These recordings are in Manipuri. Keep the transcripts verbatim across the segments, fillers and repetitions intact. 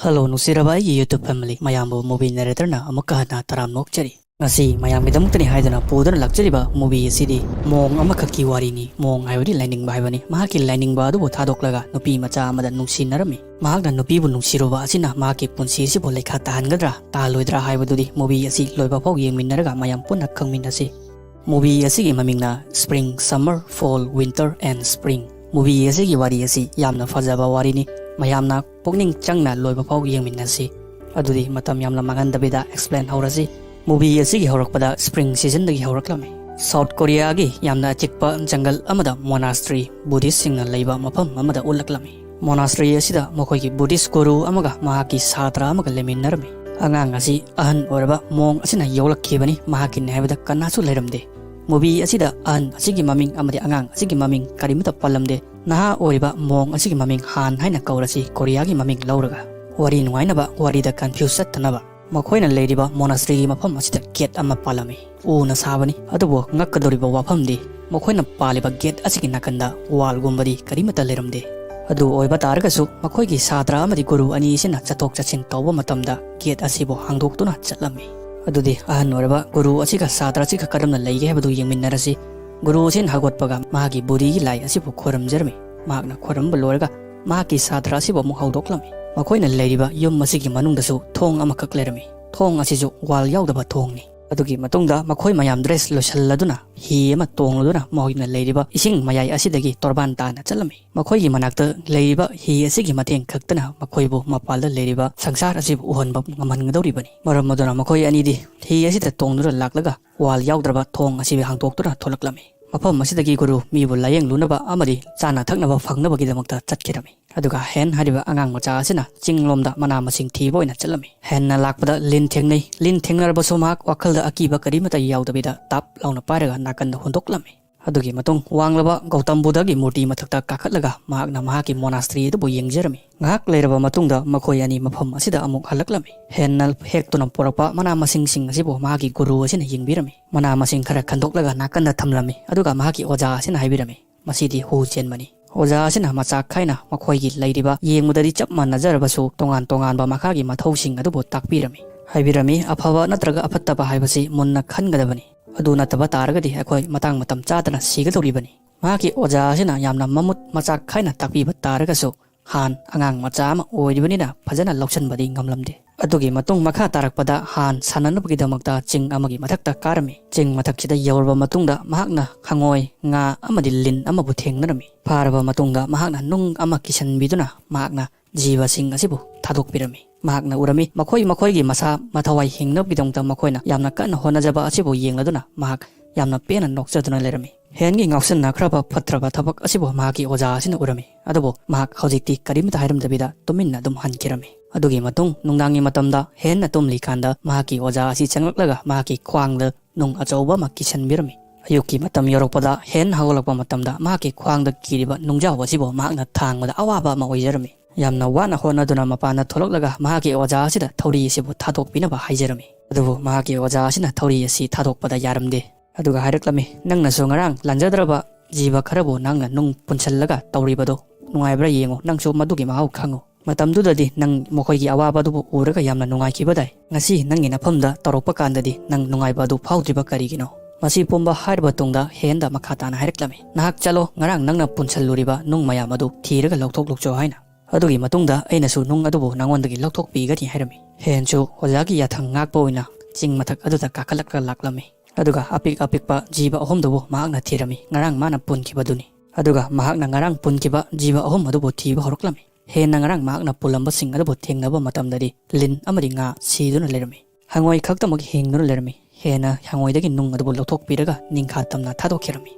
ꯍꯜꯂꯣ ꯅꯨꯡꯁꯤꯔꯕ ꯑꯩꯒꯤ YouTube family ꯃꯌꯥꯝꯕꯨ movie narratorꯅ ꯑꯃꯨꯛꯀ ꯍꯟꯅ ꯇꯔꯥꯝꯅ ꯑꯣꯛꯆꯔꯤ꯫ ꯉꯁꯤ ꯃꯌꯥꯝꯒꯤꯗꯃꯛꯇꯅꯤ ꯍꯥꯏꯗꯨꯅ ꯄꯨꯗꯨꯅ ꯂꯥꯛꯆꯔꯤꯕ movie ꯑꯁꯤꯗꯤ ꯃꯣꯡ ꯑꯃꯈꯛꯀꯤ ꯋꯥꯔꯤꯅꯤ꯫ ꯃꯣꯡ ꯍꯥꯏꯕꯗꯤ ꯂꯥꯏꯅꯤꯡꯕ ꯍꯥꯏꯕꯅꯤ꯫ ꯃꯍꯥꯛꯀꯤ ꯂꯥꯏꯅꯤꯡꯕ ꯑꯗꯨꯕꯨ ꯊꯥꯗꯣꯛꯂꯒ ꯅꯨꯄꯤ ꯃꯆꯥ ꯑꯃꯗ ꯅꯨꯡꯁꯤꯅꯔꯝꯃꯤ꯫ ꯃꯍꯥꯛꯅ ꯅꯨꯄꯤꯕꯨ ꯅꯨꯡꯁꯤꯔꯨꯕ ꯑꯁꯤꯅ ꯃꯍꯥꯛꯀꯤ ꯄꯨꯟꯁꯤ ꯑꯁꯤꯕꯨ ꯂꯩꯈꯥ ꯇꯥꯍꯟꯒꯗ꯭ꯔꯥ ꯇꯥꯍꯜꯂꯣꯏꯗ꯭ꯔꯥ ꯍꯥꯏꯕꯗꯨꯗꯤ movie ꯑꯁꯤ ꯂꯣꯏꯕ ꯐꯥꯎ ꯌꯦꯡꯃꯤꯟꯅꯔꯒ ꯃꯌꯥꯝ ꯄꯨꯟꯅ ꯈꯪꯃꯤꯟꯅꯁꯤ꯫ Movie ꯑꯁꯤꯒꯤ ꯃꯃꯤꯡꯅ Spring, Summer, Fall, Winter and Spring꯫ Movie ꯑꯁꯤꯒꯤ ꯋꯥꯔꯤ ꯑꯁꯤ ꯌꯥꯝꯅ ꯐꯖꯕ ꯋꯥꯔꯤꯅꯤ꯫ ꯃꯌꯥꯝꯅ ꯄꯨꯛꯅꯤꯡ ꯆꯪꯅ ꯂꯣꯏꯕ ꯐꯥꯎ ꯌꯦꯡꯃꯤꯟꯅꯁꯤ꯫ ꯑꯗꯨꯗꯤ ꯃꯇꯝ ꯌꯥꯝꯅ ꯃꯥꯡꯍꯟꯗꯕꯤꯗ explain ꯍꯧꯔꯁꯤ꯫ Movie ꯑꯁꯤꯒꯤ ꯍꯧꯔꯛꯄꯗ Spring seasonꯗꯒꯤ ꯍꯧꯔꯛꯂꯝꯃꯤ꯫ South Koreaꯒꯤ ꯌꯥꯝꯅ ꯑꯆꯤꯛꯄ ꯖꯪꯒꯜ ꯑꯃꯗ monastery, Buddhistꯁꯤꯡꯅ ꯂꯩꯕ ꯃꯐꯝ ꯑꯃꯗ ꯎꯠꯂꯛꯂꯝꯃꯤ꯫ Monastery ꯑꯁꯤꯗ ꯃꯈꯣꯏꯒꯤ Buddhist ꯒꯨꯔꯨ ꯑꯃꯒ ꯃꯍꯥꯛꯀꯤ ꯁꯥꯇ꯭ꯔ ꯑꯃꯒ ꯂꯩꯃꯤꯟꯅꯔꯝꯃꯤ꯫ ꯑꯉꯥꯡ ꯑꯁꯤ ꯑꯍꯟ ꯑꯣꯏꯔꯕ ꯃꯣꯡ ꯑꯁꯤꯅ ꯌꯣꯛꯂꯛꯈꯤꯕꯅꯤ꯫ ꯃꯍꯥꯛꯀꯤꯅꯤ ꯍꯥꯏꯕꯗ ꯀꯅꯥꯁꯨ ꯂꯩꯔꯝꯗꯦ꯫ Movie ꯑꯁꯤꯗ ꯑꯍꯟ ꯑꯁꯤꯒꯤ ꯃꯃꯤꯡ ꯑꯃꯗꯤ ꯑꯉꯥꯡ ꯑꯁꯤꯒꯤ ꯃꯃꯤꯡ ꯀꯔꯤꯃꯠꯇ ꯄꯜꯂꯝꯗꯦ꯫ ꯅꯍꯥ ꯑꯣꯏꯔꯤꯕ ꯃꯣꯡ ꯑꯁꯤꯒꯤ ꯃꯃꯤꯡ ꯍꯥꯟ ꯍꯥꯏꯅ ꯀꯧꯔꯁꯤ, ꯀꯣꯔꯤꯌꯥꯒꯤ ꯃꯃꯤꯡ ꯂꯧꯔꯒ꯫ ꯋꯥꯔꯤ ꯅꯨꯡꯉꯥꯏꯅꯕ, ꯋꯥꯔꯤꯗ confuse ꯆꯠꯇꯅꯕ꯫ ꯃꯈꯣꯏꯅ ꯂꯩꯔꯤꯕ monasteryꯒꯤ ꯃꯐꯝ ꯑꯁꯤꯗ gate ꯑꯃ ꯄꯥꯜꯂꯝꯃꯤ꯫ ꯎꯅ ꯁꯥꯕꯅꯤ, ꯑꯗꯨꯕꯨ ꯉꯛꯀꯗꯧꯔꯤꯕ ꯋꯥꯐꯝꯗꯤ ꯃꯈꯣꯏꯅ ꯄꯥꯜꯂꯤꯕ gate ꯑꯁꯤꯒꯤ ꯅꯥꯀꯟꯗ wallꯒꯨꯝꯕꯗꯤ ꯀꯔꯤꯃꯠꯇ ꯂꯩꯔꯝꯗꯦ꯫ ꯑꯗꯨ ꯑꯣꯏꯕ ꯇꯥꯔꯒꯁꯨ ꯃꯈꯣꯏꯒꯤ ꯁꯥꯇ꯭ꯔ ꯑꯃꯗꯤ ꯒꯨꯔꯨ ꯑꯅꯤꯁꯤꯅ ꯆꯠꯊꯣꯛ ꯆꯠꯁꯤꯟ ꯇꯧꯕ ꯃꯇꯝꯗ gate ꯑꯁꯤꯕꯨ ꯍꯥꯡꯗꯣꯛꯇꯨꯅ ꯆꯠꯂꯝꯃꯤ꯫ ꯑꯗꯨꯗꯤ ꯑꯍꯟ ꯑꯣꯏꯔꯕ ꯒꯨꯔꯨ ꯑꯁꯤꯒ ꯁꯥꯇ꯭ꯔ ꯑꯁꯤꯒ ꯀꯔꯝꯅ ꯂꯩꯒꯦ ꯍꯥꯏꯕꯗꯨ ꯌꯦꯡꯃꯤꯟꯅꯔꯁꯤ꯫ ꯒꯨꯔꯨ ꯑꯁꯤꯅ ꯍꯧꯒꯠꯄꯒ ꯃꯍꯥꯛꯀꯤ ꯕꯨꯙꯤꯒꯤ ꯂꯥꯏ ꯑꯁꯤꯕꯨ ꯈꯣꯏꯔꯝꯖꯔꯝꯃꯤ꯫ ꯃꯍꯥꯛꯅ ꯈꯣꯏꯔꯝꯕ ꯂꯣꯏꯔꯒ ꯃꯍꯥꯛꯀꯤ ꯁꯥꯇ꯭ꯔ ꯑꯁꯤꯕꯨ ꯑꯃꯨꯛ ꯍꯧꯗꯣꯛꯂꯝꯃꯤ꯫ ꯃꯈꯣꯏꯅ ꯂꯩꯔꯤꯕ ꯌꯨꯝ ꯑꯁꯤꯒꯤ ꯃꯅꯨꯡꯗꯁꯨ ꯊꯣꯡ ꯑꯃꯈꯛ ꯂꯩꯔꯝꯃꯤ꯫ ꯊꯣꯡ ꯑꯁꯤꯁꯨ wall ꯌꯥꯎꯗꯕ ꯊꯣꯡꯅꯤ꯫ ꯑꯗꯨꯒꯤ ꯃꯇꯨꯡꯗ ꯃꯈꯣꯏ ꯃꯌꯥꯝ dress ꯂꯣꯏꯁꯤꯜꯂꯗꯨꯅ ꯍꯤ ꯑꯃ ꯇꯣꯡꯂꯗꯨꯅ ꯃꯈꯣꯏꯅ ꯂꯩꯔꯤꯕ ꯏꯁꯤꯡ ꯃꯌꯥꯏ ꯑꯁꯤꯗꯒꯤ ꯇꯣꯔꯕꯥꯟ ꯇꯥꯅ ꯆꯠꯂꯝꯃꯤ꯫ ꯃꯈꯣꯏꯒꯤ ꯃꯅꯥꯛꯇ ꯂꯩꯔꯤꯕ ꯍꯤ ꯑꯁꯤꯒꯤ ꯃꯇꯦꯡ ꯈꯛꯇꯅ ꯃꯈꯣꯏꯕꯨ ꯃꯄꯥꯟꯗ ꯂꯩꯔꯤꯕ ꯁꯪꯁꯥꯔ ꯑꯁꯤꯕꯨ ꯎꯍꯟꯕ ꯉꯝꯍꯟꯒꯗꯧꯔꯤꯕꯅꯤ꯫ ꯃꯔꯝ ꯑꯗꯨꯅ ꯃꯈꯣꯏ ꯑꯅꯤꯗꯤ ꯍꯤ ꯑꯁꯤꯗ ꯇꯣꯡꯗꯨꯅ ꯂꯥꯛꯂꯒ wall ꯌꯥꯎꯗ꯭ꯔꯕ ꯊꯣꯡ ꯑꯁꯤ ꯍꯥꯡꯗꯣꯛꯇꯨꯅ ꯊꯣꯛꯂꯛꯂꯝꯃꯤ꯫ ꯃꯐꯝ ꯑꯁꯤꯗꯒꯤ ꯒꯨꯔꯨ ꯃꯤꯕꯨ ꯂꯥꯌꯦꯡꯂꯨꯅꯕ ꯑꯃꯗꯤ ꯆꯥꯅ ꯊꯛꯅꯕ ꯐꯪꯅꯕꯒꯤꯗꯃꯛꯇ ꯆꯠꯈꯤꯔꯝꯃꯤ꯫ ꯑꯗꯨꯒ ꯍꯦꯟ ꯍꯥꯏꯔꯤꯕ ꯑꯉꯥꯡ ꯃꯆꯥ ꯑꯁꯤꯅ ꯆꯤꯡꯂꯣꯝꯗ ꯃꯅꯥ ꯃꯁꯤꯡ ꯊꯤꯕ ꯑꯣꯏꯅ ꯆꯠꯂꯝꯃꯤ꯫ ꯍꯦꯟꯅ ꯂꯥꯛꯄꯗ ꯂꯤꯟ ꯊꯦꯡꯅꯩ꯫ ꯂꯤꯟ ꯊꯦꯡꯅꯔꯕꯁꯨ ꯃꯍꯥꯛ ꯋꯥꯈꯜꯗ ꯑꯀꯤꯕ ꯀꯔꯤꯃꯠꯇ ꯌꯥꯎꯗꯕꯤꯗ ꯇꯥꯞ ꯂꯥꯎꯅ ꯄꯥꯏꯔꯒ ꯅꯥꯀꯟꯗ ꯍꯨꯟꯗꯣꯛꯂꯝꯃꯤ꯫ ꯑꯗꯨꯒꯤ ꯃꯇꯨꯡ ꯋꯥꯡꯂꯕ ꯒꯧꯇꯝ ꯕꯨꯙꯒꯤ ꯃꯨꯔꯇꯤ ꯃꯊꯛꯇ ꯀꯥꯈꯠꯂꯒ ꯃꯍꯥꯛꯅ ꯃꯍꯥꯛꯀꯤ monastery ꯑꯗꯨꯕꯨ ꯌꯦꯡꯖꯔꯝꯃꯤ꯫ ꯉꯥꯏꯍꯥꯛ ꯂꯩꯔꯕ ꯃꯇꯨꯡꯗ ꯃꯈꯣꯏ ꯑꯅꯤ ꯃꯐꯝ ꯑꯁꯤꯗ ꯑꯃꯨꯛ ꯍꯜꯂꯛꯂꯝꯃꯤ꯫ ꯍꯦꯟꯅ ꯍꯦꯛꯇꯨꯅ ꯄꯨꯔꯛꯄ ꯃꯅꯥ ꯃꯁꯤꯡꯁꯤꯡ ꯑꯁꯤꯕꯨ ꯃꯍꯥꯛꯀꯤ ꯒꯨꯔꯨ ꯑꯁꯤꯅ ꯌꯦꯡꯕꯤꯔꯝꯃꯤ꯫ ꯃꯅꯥ ꯃꯁꯤꯡ ꯈꯔ ꯈꯟꯗꯣꯛꯂꯒ ꯅꯥꯀꯟꯗ ꯊꯝꯂꯝꯃꯤ꯫ ꯑꯗꯨꯒ ꯃꯍꯥꯛꯀꯤ ꯑꯣꯖꯥ ꯑꯁꯤꯅ ꯍꯥꯏꯕꯤꯔꯝꯃꯤ, "ꯃꯁꯤꯗꯤ ꯍꯨ ꯆꯦꯟꯕꯅꯤ꯫ ꯑꯣꯖꯥ ꯑꯁꯤꯅ ꯃꯆꯥꯛ ꯈꯥꯏꯅ ꯃꯈꯣꯏꯒꯤ ꯂꯩꯔꯤꯕ, ꯌꯦꯡꯕꯗꯗꯤ ꯆꯞ ꯃꯥꯟꯅꯖꯔꯕꯁꯨ ꯇꯣꯉꯥꯟ ꯇꯣꯉꯥꯟꯕ ꯃꯈꯥꯒꯤ ꯃꯊꯧꯁꯤꯡ ꯑꯗꯨꯕꯨ ꯇꯥꯛꯄꯤꯔꯝꯃꯤ꯫ ꯍꯥꯏꯕꯤꯔꯝꯃꯤ, ꯑꯐꯕ ꯅꯠꯇ꯭ꯔꯒ ꯑꯐꯠꯇꯕ ꯍꯥꯏꯕꯁꯤ ꯃꯨꯟꯅ ꯈꯟꯒꯗꯕꯅꯤ꯫ ꯑꯗꯨ ꯅꯠꯇꯕ ꯇꯥꯔꯒꯗꯤ ꯑꯩꯈꯣꯏ ꯃꯇꯥꯡ ꯃꯇꯝ ꯆꯥꯗꯅ ꯁꯤꯒꯗꯧꯔꯤꯕꯅꯤ꯫ ꯃꯍꯥꯛꯀꯤ ꯑꯣꯖꯥ ꯑꯁꯤꯅ ꯌꯥꯝꯅ ꯃꯃꯨꯠ ꯃꯆꯥꯛ ꯈꯥꯏꯅ ꯇꯥꯛꯄꯤꯕ ꯇꯥꯔꯒꯁꯨ, ꯍꯥꯟ ꯑꯉꯥꯡ ꯃꯆꯥ ꯑꯃ ꯑꯣꯏꯔꯤꯕꯅꯤꯅ ꯐꯖꯅ ꯂꯧꯁꯤꯟꯕꯗꯤ ꯉꯝꯂꯝꯗꯦ꯫ ꯑꯗꯨꯒꯤ ꯃꯇꯨꯡ ꯃꯈꯥ ꯇꯥꯔꯛꯄꯗ ꯍꯥꯟ ꯁꯥꯟꯅꯅꯕꯒꯤꯗꯃꯛꯇ ꯆꯤꯡ ꯑꯃꯒꯤ ꯃꯊꯛꯇ ꯀꯥꯔꯝꯃꯤ꯫ ꯆꯤꯡ ꯃꯊꯛꯁꯤꯗ ꯌꯧꯔꯕ ꯃꯇꯨꯡꯗ ꯃꯍꯥꯛꯅ ꯍꯉꯣꯏ, ꯉꯥ ꯑꯃꯗꯤ ꯂꯤꯟ ꯑꯃꯕꯨ ꯊꯦꯡꯅꯔꯝꯃꯤ꯫ ꯐꯥꯔꯕ ꯃꯇꯨꯡꯗ ꯃꯍꯥꯛꯅ ꯅꯨꯡ ꯑꯃ ꯀꯤꯁꯟꯕꯤꯗꯨꯅ ꯃꯍꯥꯛꯅ ꯖꯤꯕꯁꯤꯡ ꯑꯁꯤꯕꯨ ꯊꯥꯗꯣꯛꯄꯤꯔꯝꯃꯤ꯫ ꯃꯍꯥꯛꯅ ꯎꯔꯝꯃꯤ, ꯃꯈꯣꯏ ꯃꯈꯣꯏꯒꯤ ꯃꯁꯥ ꯃꯊꯋꯥꯏ ꯍꯤꯡꯅꯕꯒꯤꯗꯃꯛꯇ ꯃꯈꯣꯏꯅ ꯌꯥꯝꯅ ꯀꯟꯅ ꯍꯣꯠꯅꯖꯕ ꯑꯁꯤꯕꯨ ꯌꯦꯡꯂꯗꯨꯅ ꯃꯍꯥꯛ ꯌꯥꯝꯅ ꯄꯦꯟꯅ ꯅꯣꯛꯆꯗꯨꯅ ꯂꯩꯔꯝꯃꯤ꯫ ꯍꯦꯟꯒꯤ ꯉꯥꯎꯁꯟꯅꯈ꯭ꯔꯕ ꯐꯠꯇ꯭ꯔꯕ ꯊꯕꯛ ꯑꯁꯤꯕꯨ ꯃꯍꯥꯛꯀꯤ ꯑꯣꯖꯥ ꯑꯁꯤꯅ ꯎꯔꯝꯃꯤ꯫ ꯑꯗꯨꯕꯨ ꯃꯍꯥꯛ ꯍꯧꯖꯤꯛꯇꯤ ꯀꯔꯤꯃꯇ ꯍꯥꯏꯔꯝꯗꯕꯤꯗ ꯇꯨꯃꯤꯟꯅ ꯑꯗꯨꯝ ꯍꯟꯈꯤꯔꯝꯃꯤ꯫ ꯑꯗꯨꯒꯤ ꯃꯇꯨꯡ ꯅꯨꯡꯗꯥꯡꯒꯤ ꯃꯇꯝꯗ ꯍꯦꯟꯅ ꯇꯨꯝꯂꯤꯀꯥꯟꯗ ꯃꯍꯥꯛꯀꯤ ꯑꯣꯖꯥ ꯑꯁꯤ ꯆꯪꯂꯛꯂꯒ ꯃꯍꯥꯛꯀꯤ ꯈ꯭ꯋꯥꯡꯗ ꯅꯨꯡ ꯑꯆꯧꯕ ꯑꯃ ꯀꯤꯁꯟꯕꯤꯔꯝꯃꯤ꯫ ꯑꯌꯨꯛꯀꯤ ꯃꯇꯝ ꯌꯧꯔꯛꯄꯗ ꯍꯦꯟ ꯍꯧꯒꯠꯂꯛꯄ ꯃꯇꯝꯗ ꯃꯍꯥꯛꯀꯤ ꯈ꯭ꯋꯥꯡꯗ ꯀꯤꯔꯤꯕ ꯅꯨꯡꯖꯥꯎ ꯑꯁꯤꯕꯨ ꯃꯍꯥꯛꯅ ꯊꯥꯡꯕꯗ ꯑꯋꯥꯕ ꯑꯃ ꯑꯣꯏꯖꯔꯝꯃꯤ꯫ ꯌꯥꯝꯅ ꯋꯥꯅ ꯍꯣꯠꯅꯗꯨꯅ ꯃꯄꯥꯟꯗ ꯊꯣꯛꯂꯛꯂꯒ ꯃꯍꯥꯛꯀꯤ ꯑꯣꯖꯥ ꯑꯁꯤꯗ ꯊꯧꯔꯤ ꯑꯁꯤꯕꯨ ꯊꯥꯗꯣꯛꯄꯤꯅꯕ ꯍꯥꯏꯖꯔꯝꯃꯤ꯫ ꯑꯗꯨꯕꯨ ꯃꯍꯥꯛꯀꯤ ꯑꯣꯖꯥ ꯑꯁꯤꯅ ꯊꯧꯔꯤ ꯑꯁꯤ ꯊꯥꯗꯣꯛꯄꯗ ꯌꯥꯔꯝꯗꯦ꯫ ꯑꯗꯨꯒ ꯍꯥꯏꯔꯛꯂꯝꯃꯤ, "ꯅꯪꯅꯁꯨ ꯉꯔꯥꯡ ꯂꯥꯟꯖꯗ꯭ꯔꯕ ꯖꯤꯕ ꯈꯔꯕꯨ ꯅꯪꯅ ꯅꯨꯡ ꯄꯨꯟꯁꯤꯜꯂꯒ ꯇꯧꯔꯤꯕꯗꯣ ꯅꯨꯡꯉꯥꯏꯕ꯭ꯔꯥ ꯌꯦꯡꯉꯨ, ꯅꯪꯁꯨ ꯃꯗꯨꯒꯤ ꯃꯍꯥꯎ ꯈꯪꯉꯨ꯫ ꯃꯇꯝꯗꯨꯗꯗꯤ ꯅꯪ ꯃꯈꯣꯏꯒꯤ ꯑꯋꯥꯕ ꯑꯗꯨꯕꯨ ꯎꯔꯒ ꯌꯥꯝꯅ ꯅꯨꯡꯉꯥꯏꯈꯤꯕꯗꯥꯏ꯫ ꯉꯁꯤ ꯅꯪꯒꯤ ꯅꯐꯝꯗ ꯇꯧꯔꯛꯄ ꯀꯥꯟꯗꯗꯤ ꯅꯪ ꯅꯨꯡꯉꯥꯏꯕ ꯑꯗꯨ ꯐꯥꯎꯗ꯭ꯔꯤꯕ ꯀꯔꯤꯒꯤꯅꯣ?" ꯃꯁꯤ ꯄꯨꯝꯕ ꯍꯥꯏꯔꯕ ꯇꯨꯡꯗ ꯍꯦꯟꯗ ꯃꯈꯥ ꯇꯥꯅ ꯍꯥꯏꯔꯛꯂꯝꯃꯤ, "ꯅꯍꯥꯛ ꯆꯠꯂꯣ, ꯉꯔꯥꯡ ꯅꯪꯅ ꯄꯨꯟꯁꯤꯜꯂꯨꯔꯤꯕ ꯅꯨꯡ ꯃꯌꯥꯝ ꯑꯗꯨ ꯊꯤꯔꯒ ꯂꯧꯊꯣꯛꯂꯨꯆꯣ ꯍꯥꯏꯅ꯫ ꯑꯗꯨꯒꯤ ꯃꯇꯨꯡꯗ ꯑꯩꯅꯁꯨ ꯅꯨꯡ ꯑꯗꯨꯕꯨ ꯅꯉꯣꯟꯗꯒꯤ ꯂꯧꯊꯣꯛꯄꯤꯒꯅꯤ" ꯍꯥꯏꯔꯝꯃꯤ꯫ ꯍꯦꯟꯁꯨ ꯑꯣꯖꯥꯒꯤ ꯌꯥꯊꯪ ꯉꯥꯛꯄ ꯑꯣꯏꯅ ꯆꯤꯡ ꯃꯊꯛ ꯑꯗꯨꯗ ꯀꯥꯈꯠꯂꯛꯂ ꯂꯥꯛꯂꯝꯃꯤ꯫ ꯑꯗꯨꯒ ꯑꯄꯤꯛ ꯑꯄꯤꯛꯄ ꯖꯤꯕ ꯑꯍꯨꯝꯗꯨꯕꯨ ꯃꯍꯥꯛꯅ ꯊꯤꯔꯝꯃꯤ, ꯉꯔꯥꯡ ꯃꯥꯅ ꯄꯨꯟꯈꯤꯕꯗꯨꯅꯤ꯫ ꯑꯗꯨꯒ ꯃꯍꯥꯛꯅ ꯉꯔꯥꯡ ꯄꯨꯟꯈꯤꯕ ꯖꯤꯕ ꯑꯍꯨꯝ ꯑꯗꯨꯕꯨ ꯊꯤꯕ ꯍꯧꯔꯛꯂꯝꯃꯤ꯫ ꯍꯦꯟꯅ ꯉꯔꯥꯡ ꯃꯍꯥꯛꯅ ꯄꯨꯜꯂꯝꯕꯁꯤꯡ ꯑꯗꯨꯕꯨ ꯊꯦꯡꯅꯕ ꯃꯇꯝꯗꯗꯤ ꯂꯤꯟ ꯑꯃꯗꯤ ꯉꯥ ꯁꯤꯗꯨꯅ ꯂꯩꯔꯝꯃꯤ꯫ ꯍꯉꯣꯏ ꯈꯛꯇꯃꯛ ꯍꯤꯡꯗꯨꯅ ꯂꯩꯔꯝꯃꯤ꯫ ꯍꯦꯟꯅ ꯍꯉꯣꯏꯗꯒꯤ ꯅꯨꯡ ꯑꯗꯨꯕꯨ ꯂꯧꯊꯣꯛꯄꯤꯔꯒ ꯅꯤꯡꯈꯥ ꯇꯝꯅ ꯊꯥꯗꯣꯛꯈꯤꯔꯝꯃꯤ꯫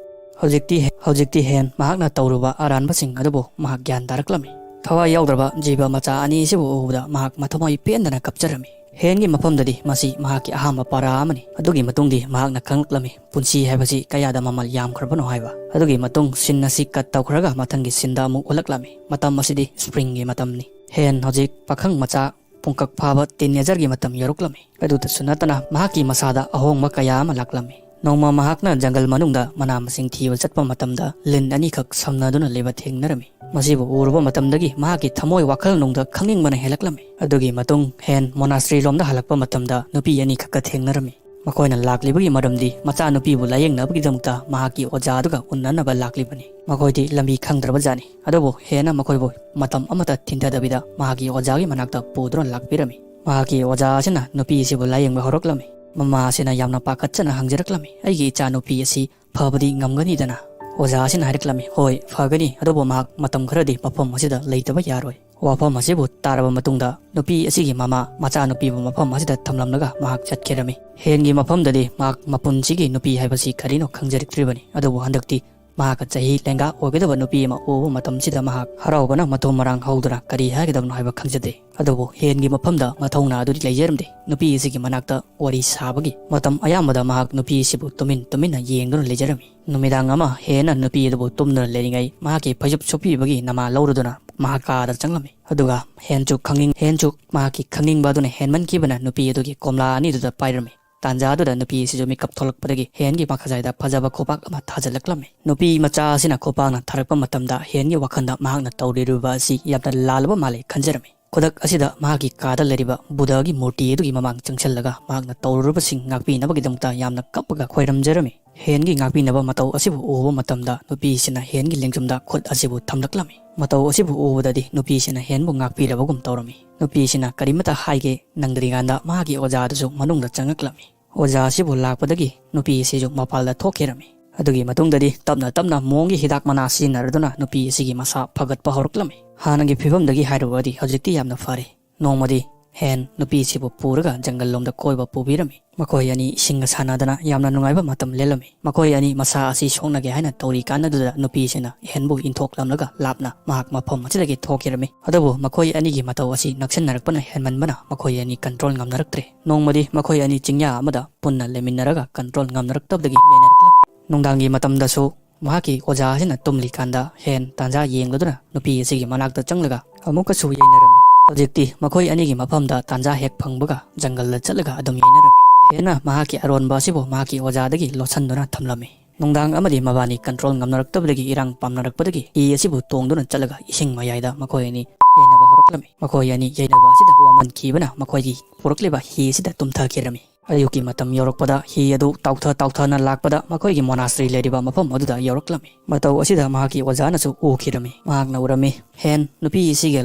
ꯍꯧꯖꯤꯛꯇꯤ, ꯍꯧꯖꯤꯛꯇꯤ ꯍꯦꯟ ꯃꯍꯥꯛꯅ ꯇꯧꯔꯨꯕ ꯑꯔꯥꯟꯕꯁꯤꯡ ꯑꯗꯨꯕꯨ ꯃꯍꯥꯛ ꯒ꯭ꯌꯥꯟ ꯇꯥꯔꯛꯂꯝꯃꯤ꯫ ꯊꯋꯥꯏ ꯌꯥꯎꯗ꯭ꯔꯕ ꯖꯤꯕ ꯃꯆꯥ ꯑꯅꯤ ꯑꯁꯤꯕꯨ ꯎꯕꯗ ꯃꯍꯥꯛ ꯃꯊꯃꯣꯏ ꯄꯦꯟꯗꯅ ꯀꯞꯆꯔꯝꯃꯤ꯫ ꯍꯦꯟꯒꯤ ꯃꯐꯝꯗꯗꯤ ꯃꯁꯤ ꯃꯍꯥꯛꯀꯤ ꯑꯍꯥꯟꯕ ꯄꯔꯥ ꯑꯃꯅꯤ꯫ ꯑꯗꯨꯒꯤ ꯃꯇꯨꯡꯗꯤ ꯃꯍꯥꯛꯅ ꯈꯪꯂꯛꯂꯝꯃꯤ, ꯄꯨꯟꯁꯤ ꯍꯥꯏꯕꯁꯤ ꯀꯌꯥꯗ ꯃꯃꯜ ꯌꯥꯝꯈ꯭ꯔꯕꯅꯣ ꯍꯥꯏꯕ꯫ ꯑꯗꯨꯒꯤ ꯃꯇꯨꯡ ꯁꯤꯟ ꯑꯁꯤ ꯀꯠ ꯇꯧꯈ꯭ꯔꯒ ꯃꯊꯪꯒꯤ ꯁꯤꯟꯗ ꯑꯃꯨꯛ ꯎꯠꯂꯛꯂꯝꯃꯤ꯫ ꯃꯇꯝ ꯑꯁꯤꯗꯤ ꯁ꯭ꯄ꯭ꯔꯤꯡꯒꯤ ꯃꯇꯝꯅꯤ꯫ ꯍꯦꯟ ꯍꯧꯖꯤꯛ ꯄꯥꯈꯪ ꯃꯆꯥ ꯄꯨꯡꯀꯛ ꯐꯥꯕ ꯇꯤꯟ ꯑꯦꯖꯔꯒꯤ ꯃꯇꯝ ꯌꯧꯔꯛꯂꯝꯃꯤ꯫ ꯑꯗꯨꯗꯁꯨ ꯅꯠꯇꯅ ꯃꯍꯥꯛꯀꯤ ꯃꯁꯥꯗ ꯑꯍꯣꯡꯕ ꯀꯌꯥ ꯑꯃ ꯂꯥꯛꯂꯝꯃꯤ꯫ ꯅꯣꯡꯃ ꯃꯍꯥꯛꯅ ꯖꯪꯒꯜ ꯃꯅꯨꯡꯗ ꯃꯅꯥ ꯃꯁꯤꯡ ꯊꯤꯕ ꯆꯠꯄ ꯃꯇꯝꯗ ꯂꯤꯟ ꯑꯅꯤꯈꯛ ꯁꯝꯅꯗꯨꯅ ꯂꯩꯕ ꯊꯦꯡꯅꯔꯝꯃꯤ꯫ ꯃꯁꯤꯕꯨ ꯎꯔꯨꯕ ꯃꯇꯝꯗꯒꯤ ꯃꯍꯥꯛꯀꯤ ꯊꯃꯣꯏ ꯋꯥꯈꯜ ꯅꯨꯡꯗ ꯈꯪꯅꯤꯡꯕꯅ ꯍꯦꯜꯂꯛꯂꯝꯃꯤ꯫ ꯑꯗꯨꯒꯤ ꯃꯇꯨꯡ ꯍꯦꯟ monastery ꯂꯣꯝꯗ ꯍꯜꯂꯛꯄ ꯃꯇꯝꯗ ꯅꯨꯄꯤ ꯑꯅꯤꯈꯛꯀ ꯊꯦꯡꯅꯔꯝꯃꯤ꯫ ꯃꯈꯣꯏꯅ ꯂꯥꯛꯂꯤꯕꯒꯤ ꯃꯔꯝꯗꯤ ꯃꯆꯥꯅꯨꯄꯤꯕꯨ ꯂꯥꯌꯦꯡꯅꯕꯒꯤꯗꯃꯛꯇ ꯃꯍꯥꯛꯀꯤ ꯑꯣꯖꯥꯗꯨꯒ ꯎꯅꯅꯕ ꯂꯥꯛꯂꯤꯕꯅꯤ꯫ ꯃꯈꯣꯏꯗꯤ ꯂꯝꯕꯤ ꯈꯪꯗ꯭ꯔꯕ ꯖꯥꯠꯅꯤ꯫ ꯑꯗꯨꯕꯨ ꯍꯦꯟꯅ ꯃꯈꯣꯏꯕꯨ ꯃꯇꯝ ꯑꯃꯠꯇ ꯊꯤꯟꯊꯗꯕꯤꯗ ꯃꯍꯥꯛꯀꯤ ꯑꯣꯖꯥꯒꯤ ꯃꯅꯥꯛꯇ ꯄꯨꯗꯨꯅ ꯂꯥꯛꯄꯤꯔꯝꯃꯤ꯫ ꯃꯍꯥꯛꯀꯤ ꯑꯣꯖꯥ ꯑꯁꯤꯅ ꯅꯨꯄꯤ ꯑꯁꯤꯕꯨ ꯂꯥꯌꯦꯡꯕ ꯍꯧꯔꯛꯂꯝꯃꯤ꯫ ꯃꯃꯥ ꯑꯁꯤꯅ ꯌꯥꯝꯅ ꯄꯥꯈꯠꯆꯅ ꯍꯪꯖꯔꯛꯂꯝꯃꯤ, "ꯑꯩꯒꯤ ꯏꯆꯥꯅꯨꯄꯤ ꯑꯁꯤ ꯐꯕꯗꯤ ꯉꯝꯒꯅꯤꯗꯅ?" ꯑꯣꯖꯥ ꯑꯁꯤꯅ ꯍꯥꯏꯔꯛꯂꯝꯃꯤ, "ꯍꯣꯏ, ꯐꯒꯅꯤ, ꯑꯗꯨꯕꯨ ꯃꯍꯥꯛ ꯃꯇꯝ ꯈꯔꯗꯤ ꯃꯐꯝ ꯑꯁꯤꯗ ꯂꯩꯇꯕ ꯌꯥꯔꯣꯏ꯫" ꯋꯥꯐꯝ ꯑꯁꯤꯕꯨ ꯇꯥꯔꯕ ꯃꯇꯨꯡꯗ ꯅꯨꯄꯤ ꯑꯁꯤꯒꯤ ꯃꯃꯥ ꯃꯆꯥꯅꯨꯄꯤꯕꯨ ꯃꯐꯝ ꯑꯁꯤꯗ ꯊꯝꯂꯝꯂꯒ ꯃꯍꯥꯛ ꯆꯠꯈꯤꯔꯝꯃꯤ꯫ ꯍꯦꯟꯒꯤ ꯃꯐꯝꯗꯗꯤ ꯃꯍꯥꯛ ꯃꯄꯨꯟꯁꯤꯒꯤ ꯅꯨꯄꯤ ꯍꯥꯏꯕꯁꯤ ꯀꯔꯤꯅꯣ ꯈꯪꯖꯔꯛꯇ꯭ꯔꯤꯕꯅꯤ꯫ ꯑꯗꯨꯕꯨ ꯍꯟꯗꯛꯇꯤ ꯃꯍꯥꯛꯀ ꯆꯍꯤ ꯂꯦꯡꯒꯥ ꯑꯣꯏꯒꯗꯕ ꯅꯨꯄꯤ ꯑꯃ ꯎꯕ ꯃꯇꯝꯁꯤꯗ ꯃꯍꯥꯛ ꯍꯔꯥꯎꯕꯅ ꯃꯊꯨꯝ ꯃꯔꯥꯡ ꯍꯧꯗꯨꯅ ꯀꯔꯤ ꯍꯥꯏꯒꯗꯕꯅꯣ ꯍꯥꯏꯕ ꯈꯪꯖꯗꯦ꯫ ꯑꯗꯨꯕꯨ ꯍꯦꯟꯒꯤ ꯃꯐꯝꯗ ꯃꯊꯧꯅꯥ ꯑꯗꯨꯗꯤ ꯂꯩꯖꯔꯝꯗꯦ꯫ ꯅꯨꯄꯤ ꯑꯁꯤꯒꯤ ꯃꯅꯥꯛꯇ ꯋꯥꯔꯤ ꯁꯥꯕꯒꯤ ꯃꯇꯝ ꯑꯌꯥꯝꯕꯗ ꯃꯍꯥꯛ ꯅꯨꯄꯤ ꯑꯁꯤꯕꯨ ꯇꯨꯃꯤꯟ ꯇꯨꯃꯤꯟꯅ ꯌꯦꯡꯗꯨꯅ ꯂꯩꯖꯔꯝꯃꯤ꯫ ꯅꯨꯃꯤꯗꯥꯡ ꯑꯃ ꯍꯦꯟꯅ ꯅꯨꯄꯤ ꯑꯗꯨꯕꯨ ꯇꯨꯝꯗꯨꯅ ꯂꯩꯔꯤꯉꯩ ꯃꯍꯥꯛꯀꯤ ꯐꯩꯖꯨꯞ ꯁꯨꯞꯄꯤꯕꯒꯤ ꯅꯃꯥ ꯂꯧꯔꯗꯨꯅ ꯃꯍꯥꯛ ꯀꯥꯗ ꯆꯪꯂꯝꯃꯤ꯫ ꯑꯗꯨꯒ ꯍꯦꯟꯁꯨ ꯈꯪꯅꯤꯡ-, ꯍꯦꯟꯁꯨ ꯃꯍꯥꯛꯀꯤ ꯈꯪꯅꯤꯡꯕ ꯑꯗꯨꯅ ꯍꯦꯟꯃꯟꯈꯤꯕꯅ ꯅꯨꯄꯤ ꯑꯗꯨꯒꯤ ꯀꯣꯝꯂꯥ ꯑꯅꯤꯗꯨꯗ ꯄꯥꯏꯔꯝꯃꯤ꯫ ꯇꯥꯟꯖꯥꯗꯨꯗ ꯅꯨꯄꯤ ꯑꯁꯤꯁꯨ ꯃꯤꯀꯞ ꯊꯣꯛꯂꯛꯄꯗꯒꯤ ꯍꯦꯟꯒꯤ ꯃꯈꯥꯖꯥꯏꯗ ꯐꯖꯕ ꯈꯨꯕꯥꯛ ꯑꯃ ꯊꯥꯖꯤꯜꯂꯛꯂꯝꯃꯤ꯫ ꯅꯨꯄꯤ ꯃꯆꯥ ꯑꯁꯤꯅ ꯈꯨꯕꯥꯛꯅ ꯊꯥꯔꯛꯄ ꯃꯇꯝꯗ ꯍꯦꯟꯒꯤ ꯋꯥꯈꯜꯗ ꯃꯍꯥꯛꯅ ꯇꯧꯔꯤꯕ ꯑꯁꯤ ꯌꯥꯝꯅ ꯂꯥꯜꯂꯕ ꯃꯥꯜꯂꯦ ꯈꯟꯖꯔꯝꯃꯤ꯫ ꯈꯨꯗꯛ ꯑꯁꯤꯗ ꯃꯍꯥꯛꯀꯤ ꯀꯥꯗ ꯂꯩꯔꯤꯕ ꯕꯨꯙꯒꯤ ꯃꯨꯔꯇꯤ ꯑꯗꯨꯒꯤ ꯃꯃꯥꯡ ꯆꯪꯁꯤꯜꯂꯒ ꯃꯍꯥꯛꯅ ꯇꯧꯔꯨꯔꯕꯁꯤꯡ ꯉꯥꯛꯄꯤꯅꯕꯒꯤꯗꯃꯛꯇ ꯌꯥꯝꯅ ꯀꯞꯄꯒ ꯈꯣꯏꯔꯝꯖꯔꯝꯃꯤ꯫ ꯍꯦꯟꯒꯤ ꯉꯥꯛꯄꯤꯅꯕ ꯃꯇꯧ ꯑꯁꯤꯕꯨ ꯎꯕ ꯃꯇꯝꯗ ꯅꯨꯄꯤꯁꯤꯅ ꯍꯦꯟꯒꯤ ꯂꯦꯡꯖꯨꯝꯗ ꯈꯨꯠ ꯑꯁꯤꯕꯨ ꯊꯝꯂꯛꯂꯝꯃꯤ꯫ ꯃꯇꯧ ꯑꯁꯤꯕꯨ ꯎꯕꯗꯗꯤ ꯅꯨꯄꯤꯁꯤꯅ ꯍꯦꯟꯕꯨ ꯉꯥꯛꯄꯤꯔꯕꯒꯨꯝ ꯇꯧꯔꯝꯃꯤ꯫ ꯅꯨꯄꯤꯁꯤꯅ ꯀꯔꯤꯃꯇ ꯍꯥꯏꯒꯦ ꯅꯪꯗ꯭ꯔꯤꯀꯥꯟꯗ ꯃꯍꯥꯛꯀꯤ ꯑꯣꯖꯥꯗꯨꯁꯨ ꯃꯅꯨꯡꯗ ꯆꯪꯉꯛꯂꯝꯃꯤ꯫ ꯑꯣꯖꯥ ꯑꯁꯤꯕꯨ ꯂꯥꯛꯄꯗꯒꯤ ꯅꯨꯄꯤ ꯑꯁꯤꯁꯨ ꯃꯄꯥꯜꯗ ꯊꯣꯛꯈꯤꯔꯝꯃꯤ꯫ ꯑꯗꯨꯒꯤ ꯃꯇꯨꯡꯗꯗꯤ ꯇꯞꯅ ꯇꯞꯅ ꯃꯣꯡꯒꯤ ꯍꯤꯗꯥꯛ ꯃꯅꯥ ꯁꯤꯖꯤꯟꯅꯔꯗꯨꯅ ꯅꯨꯄꯤ ꯑꯁꯤꯒꯤ ꯃꯁꯥ ꯐꯒꯠꯄ ꯍꯧꯔꯛꯂꯝꯃꯤ꯫ ꯍꯥꯟꯅꯒꯤ ꯐꯤꯕꯝꯗꯒꯤ ꯍꯥꯏꯔꯨꯔꯗꯤ ꯍꯧꯖꯤꯛꯇꯤ ꯌꯥꯝꯅ ꯐꯔꯦ꯫ ꯅꯣꯡꯃꯗꯤ ꯍꯦꯟ ꯅꯨꯄꯤ ꯑꯁꯤꯕꯨ ꯄꯨꯔꯒ ꯖꯪꯒꯜ ꯂꯣꯝꯗ ꯀꯣꯏꯕ ꯄꯨꯕꯤꯔꯝꯃꯤ꯫ ꯃꯈꯣꯏ ꯑꯅꯤ ꯏꯁꯤꯡꯒ ꯁꯥꯟꯅꯗꯅ ꯌꯥꯝꯅ ꯅꯨꯡꯉꯥꯏꯕ ꯃꯇꯝ ꯂꯦꯜꯂꯝꯃꯤ꯫ ꯃꯈꯣꯏ ꯑꯅꯤ ꯃꯁꯥ ꯑꯁꯤ ꯁꯣꯛꯅꯒꯦ ꯍꯥꯏꯅ ꯇꯧꯔꯤ ꯀꯥꯟꯗꯨꯗ ꯅꯨꯄꯤꯁꯤꯅ ꯍꯦꯟꯕꯨ ꯏꯟꯊꯣꯛꯂꯝꯂꯒ ꯂꯥꯞꯅ ꯃꯍꯥꯛ ꯃꯐꯝ ꯑꯁꯤꯗꯒꯤ ꯊꯣꯛꯈꯤꯔꯝꯃꯤ꯫ ꯑꯗꯨꯕꯨ ꯃꯈꯣꯏ ꯑꯅꯤꯒꯤ ꯃꯇꯧ ꯑꯁꯤ ꯅꯛꯁꯤꯟꯅꯔꯛꯄꯅ ꯍꯦꯟꯃꯟꯕꯅ ꯃꯈꯣꯏ ꯑꯅꯤ control ꯉꯝꯅꯔꯛꯇ꯭ꯔꯦ꯫ ꯅꯣꯡꯃꯗꯤ ꯃꯈꯣꯏ ꯑꯅꯤ ꯆꯤꯡꯌꯥ ꯑꯃꯗ ꯄꯨꯟꯅ ꯂꯩꯃꯤꯟꯅꯔꯒ control ꯉꯝꯅꯔꯛꯇꯕꯗꯒꯤ ꯌꯥꯏꯅꯔꯛꯂꯝꯃꯤ꯫ ꯅꯨꯡꯗꯥꯡꯒꯤ ꯃꯇꯝꯗꯁꯨ ꯃꯍꯥꯛꯀꯤ ꯑꯣꯖꯥ ꯑꯁꯤꯅ ꯇꯨꯝꯂꯤꯀꯥꯟꯗ ꯍꯦꯟ ꯇꯥꯟꯖꯥ ꯌꯦꯡꯂꯗꯨꯅ ꯅꯨꯄꯤ ꯑꯁꯤꯒꯤ ꯃꯅꯥꯛꯇ ꯆꯪꯂꯒ ꯑꯃꯨꯛꯀꯁꯨ ꯌꯩꯅꯔꯝꯃꯤ꯫ ꯍꯧꯖꯤꯛꯇꯤ ꯃꯈꯣꯏ ꯑꯅꯤꯒꯤ ꯃꯐꯝꯗ ꯇꯥꯟꯖꯥ ꯍꯦꯛ ꯐꯪꯕꯒ ꯖꯪꯒꯜꯗ ꯆꯠꯂꯒ ꯑꯗꯨꯝ ꯌꯩꯅꯔꯝꯃꯤ꯫ ꯍꯦꯟꯅ ꯃꯍꯥꯛꯀꯤ ꯑꯔꯣꯟꯕ ꯑꯁꯤꯕꯨ ꯃꯍꯥꯛꯀꯤ ꯑꯣꯖꯥꯗꯒꯤ ꯂꯣꯠꯁꯤꯟꯗꯨꯅ ꯊꯝꯂꯝꯃꯤ꯫ ꯅꯨꯡꯗꯥꯡ ꯑꯃꯗꯤ ꯃꯕꯥꯅꯤ control ꯉꯝꯅꯔꯛꯇꯕꯗꯒꯤ, ꯏꯔꯥꯡ ꯄꯥꯝꯅꯔꯛꯄꯗꯒꯤ ꯍꯤ ꯑꯁꯤꯕꯨ ꯇꯣꯡꯗꯨꯅ ꯆꯠꯂꯒ ꯏꯁꯤꯡ ꯃꯌꯥꯏꯗ ꯃꯈꯣꯏ ꯑꯅꯤ ꯌꯩꯅꯕ ꯍꯧꯔꯛꯂꯝꯃꯤ꯫ ꯃꯈꯣꯏ ꯑꯅꯤ ꯌꯩꯅꯕ ꯑꯁꯤꯗ ꯋꯥꯃꯟꯈꯤꯕꯅ ꯃꯈꯣꯏꯒꯤ ꯄꯨꯔꯛꯂꯤꯕ ꯍꯤ ꯑꯁꯤꯗ ꯇꯨꯝꯊꯈꯤꯔꯝꯃꯤ꯫ ꯑꯌꯨꯛꯀꯤ ꯃꯇꯝ ꯌꯧꯔꯛꯄꯗ ꯍꯤ ꯑꯗꯨ ꯇꯥꯎꯊ ꯇꯥꯎꯊꯅ ꯂꯥꯛꯄꯗ ꯃꯈꯣꯏꯒꯤ monastery ꯂꯩꯔꯤꯕ ꯃꯐꯝ ꯑꯗꯨꯗ ꯌꯧꯔꯛꯂꯝꯃꯤ꯫ ꯃꯇꯧ ꯑꯁꯤꯗ ꯃꯍꯥꯛꯀꯤ ꯑꯣꯖꯥꯅꯁꯨ ꯎꯈꯤꯔꯝꯃꯤ꯫ ꯃꯍꯥꯛꯅ ꯎꯔꯝꯃꯤ, ꯍꯦꯟ ꯅꯨꯄꯤ ꯑꯁꯤꯒ